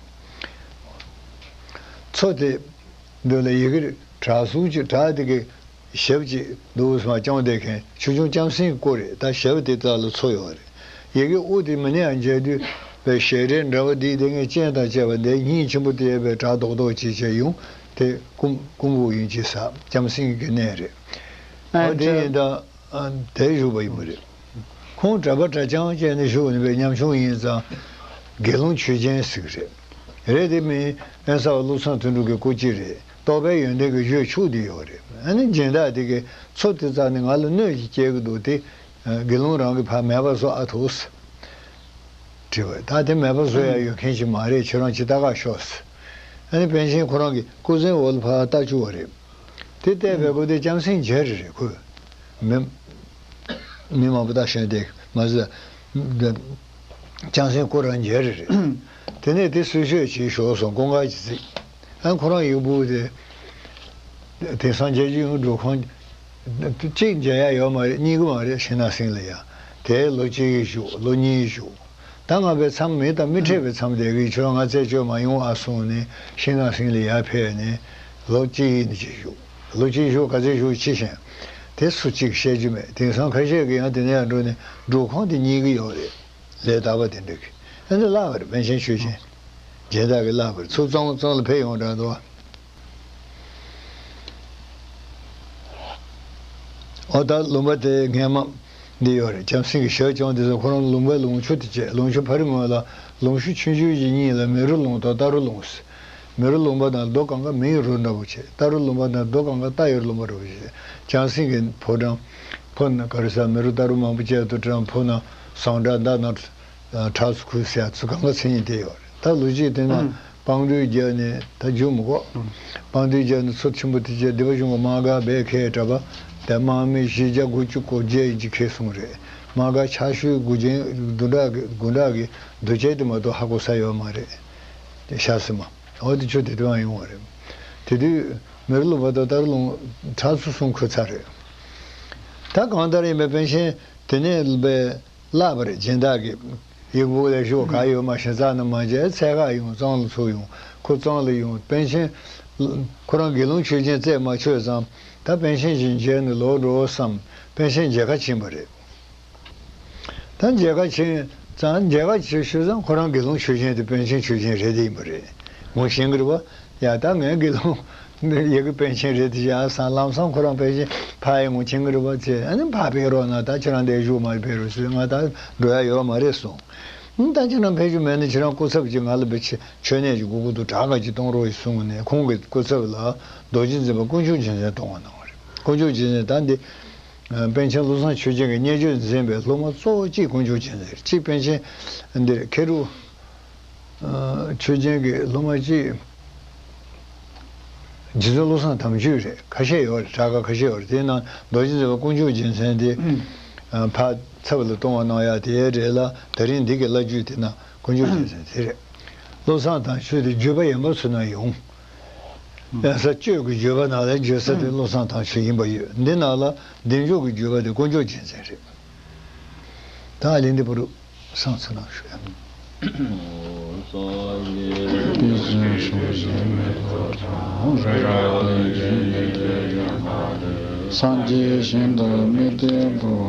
མཚོ་དེ་འདི་ལ་ཡི་གེ་བྲག་གཟུགས་ཅིག་བྲག་དེ་གི་ཞབས་ཅིག་འདུག་སེ་མར་བརྐྱངས་བསྡད་མཁན་ཆུང་ཆུང་ལྕམ་སྲིང་གི་སྐུ་རེད། ད་ཞབས་དེ་དག་ལ་མཚོ་ཡོད་རེད། ཡི་གེ་དབུ་དེ་མི་ནས་ཡང་མཇལ་དུས་པའི་ཞལ་རས་འདྲ་བ་འདི་དེ་ངས་སྤྱན་དང་བཅས་པ་འདི་སྙིང་ཆེན་པོ་དེ་ཡོད་པའི་བྲག་རྡོག་རྡོག་ཅིག་བྱས་ཡོང་། དེ་ཀུམ་ཀུམ་བུ་ཡིན་ཅི་ས་ལྕམ་སྲིང་གི་གནས་རེད། ཨ་ཨ་དེ་ཡིན་ད་ཨ་དེ་བཞུགས་པ་ཡིན་པ་རེད། ཁོང་གྲྭ་པ་གྲྭ་རྐྱང་བྱས་ནས་བཞུགས་ནས་པའི་ཉམ་ཆུང་ཡིན་ཙང་དགེ་སློང་ཆོས་ཅན་ཟེར་གི་རེད། རེད་དེ་མིན་ཨེ་ས་བ་བློ་བཟང་དོན་གྲུབ་ཀྱི་སྐུ་སྐྱེ་རེད། རྟོགས་པའི་ཡོན་ཏན་གྱི་གཞོལ་ཕྱུག་དེ་ཡོད་རེད། ཨ་ནི་སྦྱིན་བདག་དེ་གི་མཚོ་དེ་རྩ་ནས་ང་ལ་གནོད་ཅིག་སྐྱེལ་གི་འདུག་དེ་དགེ་སློང་རང་གི་ཕར་མེད་པ་བཟོ་ཨ་ཐུག་དྲིས་པ། ད་དེ་མེད་པ་བཟོ་ཡ་ཡོད་མཁན་ཞིག་མ་རེད། ཁྱེད་རང་ཅི་ལྟ་ག་ཤོག་ཟེར། ཨ་ནི་པཎ་ཆེན་ཁོ་རང་གི་སྐུ་གཟན་འོག་ལ་ཕར་ལྟ་བཅུག་པ་རེད། དེ་བལྟས་པའི་སྐུ་དེ་ལྕམ་སྲིང་མཇལ་རེ་རེད་ཁོས། མི་མི་མང་པོ་ད་གཞན་དེ་མ་ཟད། ལྕམ་སྲིང་སྐུ་རང་མཇལ་རེ་རེད། དེ་ནས་དེ་གསོལ་མཆོད་བྱེད་ཞོག་སོང་ཀུན་དགའ་གྱིས་གཟིགས། ཨ་ཁོ་རང་ཡུག་བུ་དེ། དེང་སང་མཇལ་རྒྱུ་ཡོང་འགྲོ་ཁང་། གཅིག་མཇལ་ཡ་ཡོད་མ་རེད། གཉིས་ཀ་མ་རེད། ཤིང་ནགས་སེང་ལ་ཡ། དེ་ལོ་གཅིག་བཞུགས། ལོ་གཉིས་བཞུགས། ད་ང་པའི་མཚམས་མི་དང་མི་འཕྲད་པའི་མཚམས་དེ་གི་ཁྱོད་རང་ང་རྩད་གཅོད་མ་ཡོང་ཨ་གསུངས་ནས་ཤིང་ནགས་སེང་ལ་ཡར་ཕེབས་ནས་ལོ་གཅིག་ཡིན་གཅིག་བཞུགས། ལོ་གཅིག་བཞུགས་ག་ཚོད་བཞུགས་ཕྱི་བཤད། དེ་སུ་གཅིག་བཤད་རྒྱུ་མེད། དེང་སང་ཁ་ཤས་ཀྱིས་ཡང་དེ་ནས་ཡར་འགྲོ་ནས་སྒྲུབ་ཁང་དེ་རྙེད་ཀྱི་ཡོད་རེད། ལས་དག་པ་དེ་འདྲ་གི་ཨ་ནི་བརླག་པ་རེད། པཎ་ཆེན་ཆོས་ཅན། སྦྱིན་བདག་གིས་བརླག་པ་རེད། ཚུར་གཙང་གཙང་ལ་ཕེབས་ཡོང་འདྲ་འདུག་ཨ། ཨོ་ད་ལུང་པ་དེ་སྔས་མ་འདི་ཡོད་རེད། ལྕམ་སྲིང་གི་ཞལ་བྱུང་དེ་ཚོ་ཁོ་རང་ལུང་པའི་ལུང་ཆུ་དེ་བྱས། ལུང་ཆུ་ཕ་རི་ངོས་ལ་ལུང་ཆུ་ཆུང་ཆུང་ཞིག་གཉིས་ལ་མེ་རུ་ལུང་དང་རྟ་རུ་ལུང་ཟེར། མེ་རུ་ལུང་པ་དང་རྡོ་གང་ག་མེ་ཡི་རོ་འདྲ་པོ་བྱས། རྟ་རུ་ལུང་པ་དང་རྡོ་གང་ག་རྟ་ཡི་ལུང་པ་འདྲ་པོ་བྱས། བྱང་སེམས་ཀྱི་ཕོ་བྲང་ཕོ་ན་ག་རེ་ཟ་མེ་རུ་རྟ་རུ་མང་པོ་བཅས་དུ་བྲང་ཕོ་ན་ཟངས་དྲ་མདའ་ན་ཁྲག་ཚུ་ཁུ་ཟེར་ཚུ་གང་ག་མཚན་ཉིད་དེ་ཡོད་རེད། ད་ལོ་རྒྱུས་དེ་ན་ཨང་། དཔང་འདུས་རྒྱབ་ནས་ད་རྒྱུ་མི་གོ། དཔང་འདུས་རྒྱབ་ནས་མཚོ་ཆེན་པོ་དེ་བཅས་སྡེ་པ་གཞུང་གི་དམག་སྒར་སྦས་ཁས་གྲྭ་པ་དེ་དམག་མི་བཞི་བརྒྱ་དགུ་བཅུ་གོ་བརྒྱད་ཡིན་གྱི་ཁེལ་སོང་རེད། དམག་སྒར་ཕྱག་ཤུལ་དགུ་ཆེན་དུང་ཁྲག་གི་དགུང་གྲགས་ཀྱི་དུས་ཆེན་དེ་མ་གཏོགས་ཧ་གོ་ས་ཡོད་མ་རེད། དེ་ཤ་སི་མ་འོ་དེ་ཆོས་དེ་དུས་ཡོང་བ་རེད། དེ་དུས་མེ་རུ་ལུང་པ་དང་རྟ་རུ་ལུང་ཁྲག་ཚུ་གསུམ་ཁུ་ཚར་རེད། ད་གང་ལྟར་ཡིན་པའི་པཎ་ཆེན་དེ་ནས་བླ་བར་སྦྱིན་བདག་གི་ཡིག་སྦུག་ལས་ཞོག་ག་ཡོད་མ་ཤེས་རྩ་ན་མ་མཇལ། ཚད་ག་ཡོང་གཙང་ལ་ཚུར་ཡོང་ཁོ་གཙང་ལ་ཡོང་པཎ་ཆེན་ཁོ་རང་དགེ་སློང་ཆོས་ཅན་རྩད་མ་ཆོད་ཙང་ད་པཎ་ཆེན་ཞིག་མཇལ་ནས་ལོག་འགྲོ་བསམ་པཎ་ཆེན་མཇལ་ཁ་ཕྱིན་པ་རེད། ད་མཇལ་ཁ་ཕྱིན་ཙང་མཇལ་ཁ་ཕྱིན་ཤུལ་ཙང་ཁོ་རང་དགེ་སློང་ཆོས་ཅན་དེ་པཎ་ཆེན་ཆོས་ཅན་རེད་དེ་ཡིན་པ་རེད། ངོ་ཤེས་ཀྱི་རེད་པ། ཡ་ད་ངའི་དགེ་སློང་ཡ་གི་པཎ་ཆེན་རེད་དེ་ཡ་སང་ལམ་སང་ཁོ་རང་པཎ་ཆེན་ཕ་ཡི་ངོ་ཤེས་ཀྱི་རེད་པ་ཚེ་ཨ་ནི་ཕ་ཕེབས་རོགས་ན་ད་ཁྱེད་རང་འདས་བཞུགས་མ་ཕེབས་རོགས་ཟེར་ང་ད་འགྲོ་ཡ་ཡོད་མ་རེད་གསུངས། ཨ་ནི་ད་ཁྱེད་རང་ཕེབས་རྒྱུ་མེད་ན་ཁྱེད་རང་སྐུ་ཚབ་ཀྱིས་ང་ལ་བེ་ཆེ་མཆོད་གནས་ཀྱི་དགོས་མཁོ་འདུག་དྲག་ག་ཅིག་གཏོང་རོགས་ཡིན་གསུངས་ནས་ཁོང་གི་སྐུ་ཚབ་ལ་རྡོ་རྗེ་འཛིན་པ་དཀོན་མཆོག་རྒྱལ་མཚན་གཏོང་བ་གནང་བ་རེད། དཀོན་མཆོག་རྒྱལ་མཚན་ད་འདི། པཎ་ཆེན་བློ་བཟང་ཆོས་རྒྱན་གྱི་བརྙས་བཅོས་མཛད་པའི་སློབ་མ་གཙོ་བོ་གཅིག་དཀོན་མཆོག་རྒྱལ་མཚན་རེད། གཅིག་པཎ་ཆེན་འདིར་མཁས་གྲུབ་ཆོས་རྒྱན་གྱི་སློབ་མ་གཅིག་རྗེ་བཙུན་བློ་བཟང་དམ་ཆོས་རེད། ཁ་ཤས་ཡོད་རེད། གྲྭ་ཁ་ཁ་ཤས་ཡོད་རེད། དེའི་ནང་རྡོ་རྗེ་འཛིན་པ་དཀོན་མཆོག་རྒྱལ་མཚན་དེ་ཕ་ཚབ་ལ་གཏོང་བ་གནང་ཡ་དེའི་རེད་ལ་ད་རིང་འདི་གི་བླ་བརྒྱུད་དེ་ན་དཀོན་མཆོག་རྒྱལ་མཚན་དེ་རེད། བློ་བཟང་དམ་ཆོས་དེ་བརྒྱུད་པ་ཡན་པ་ཚོའི་ནང་ཡོང་། ཡང་ས་གཅོད་ཀྱི་བརྗོད་པ་ནང་ལ་བརྗོད་ས་དེ་བློ་བཟང་དམ་ཆོས་ཡིན་པ་ཡོད། འདི་ནང་ལ་བདེ་མཆོག་གི་བརྗོད་པ་དེ་དཀོན་མཆོག་རྒྱལ་མཚན་རེད། ད་ཨ་ལིན་དེ་བུ་རུ་སང་ཚེ་ནང་ཞུ་ཡ། སངས་རྒྱས་ཞིང་དུ་མི་བསྐྱོད་པ།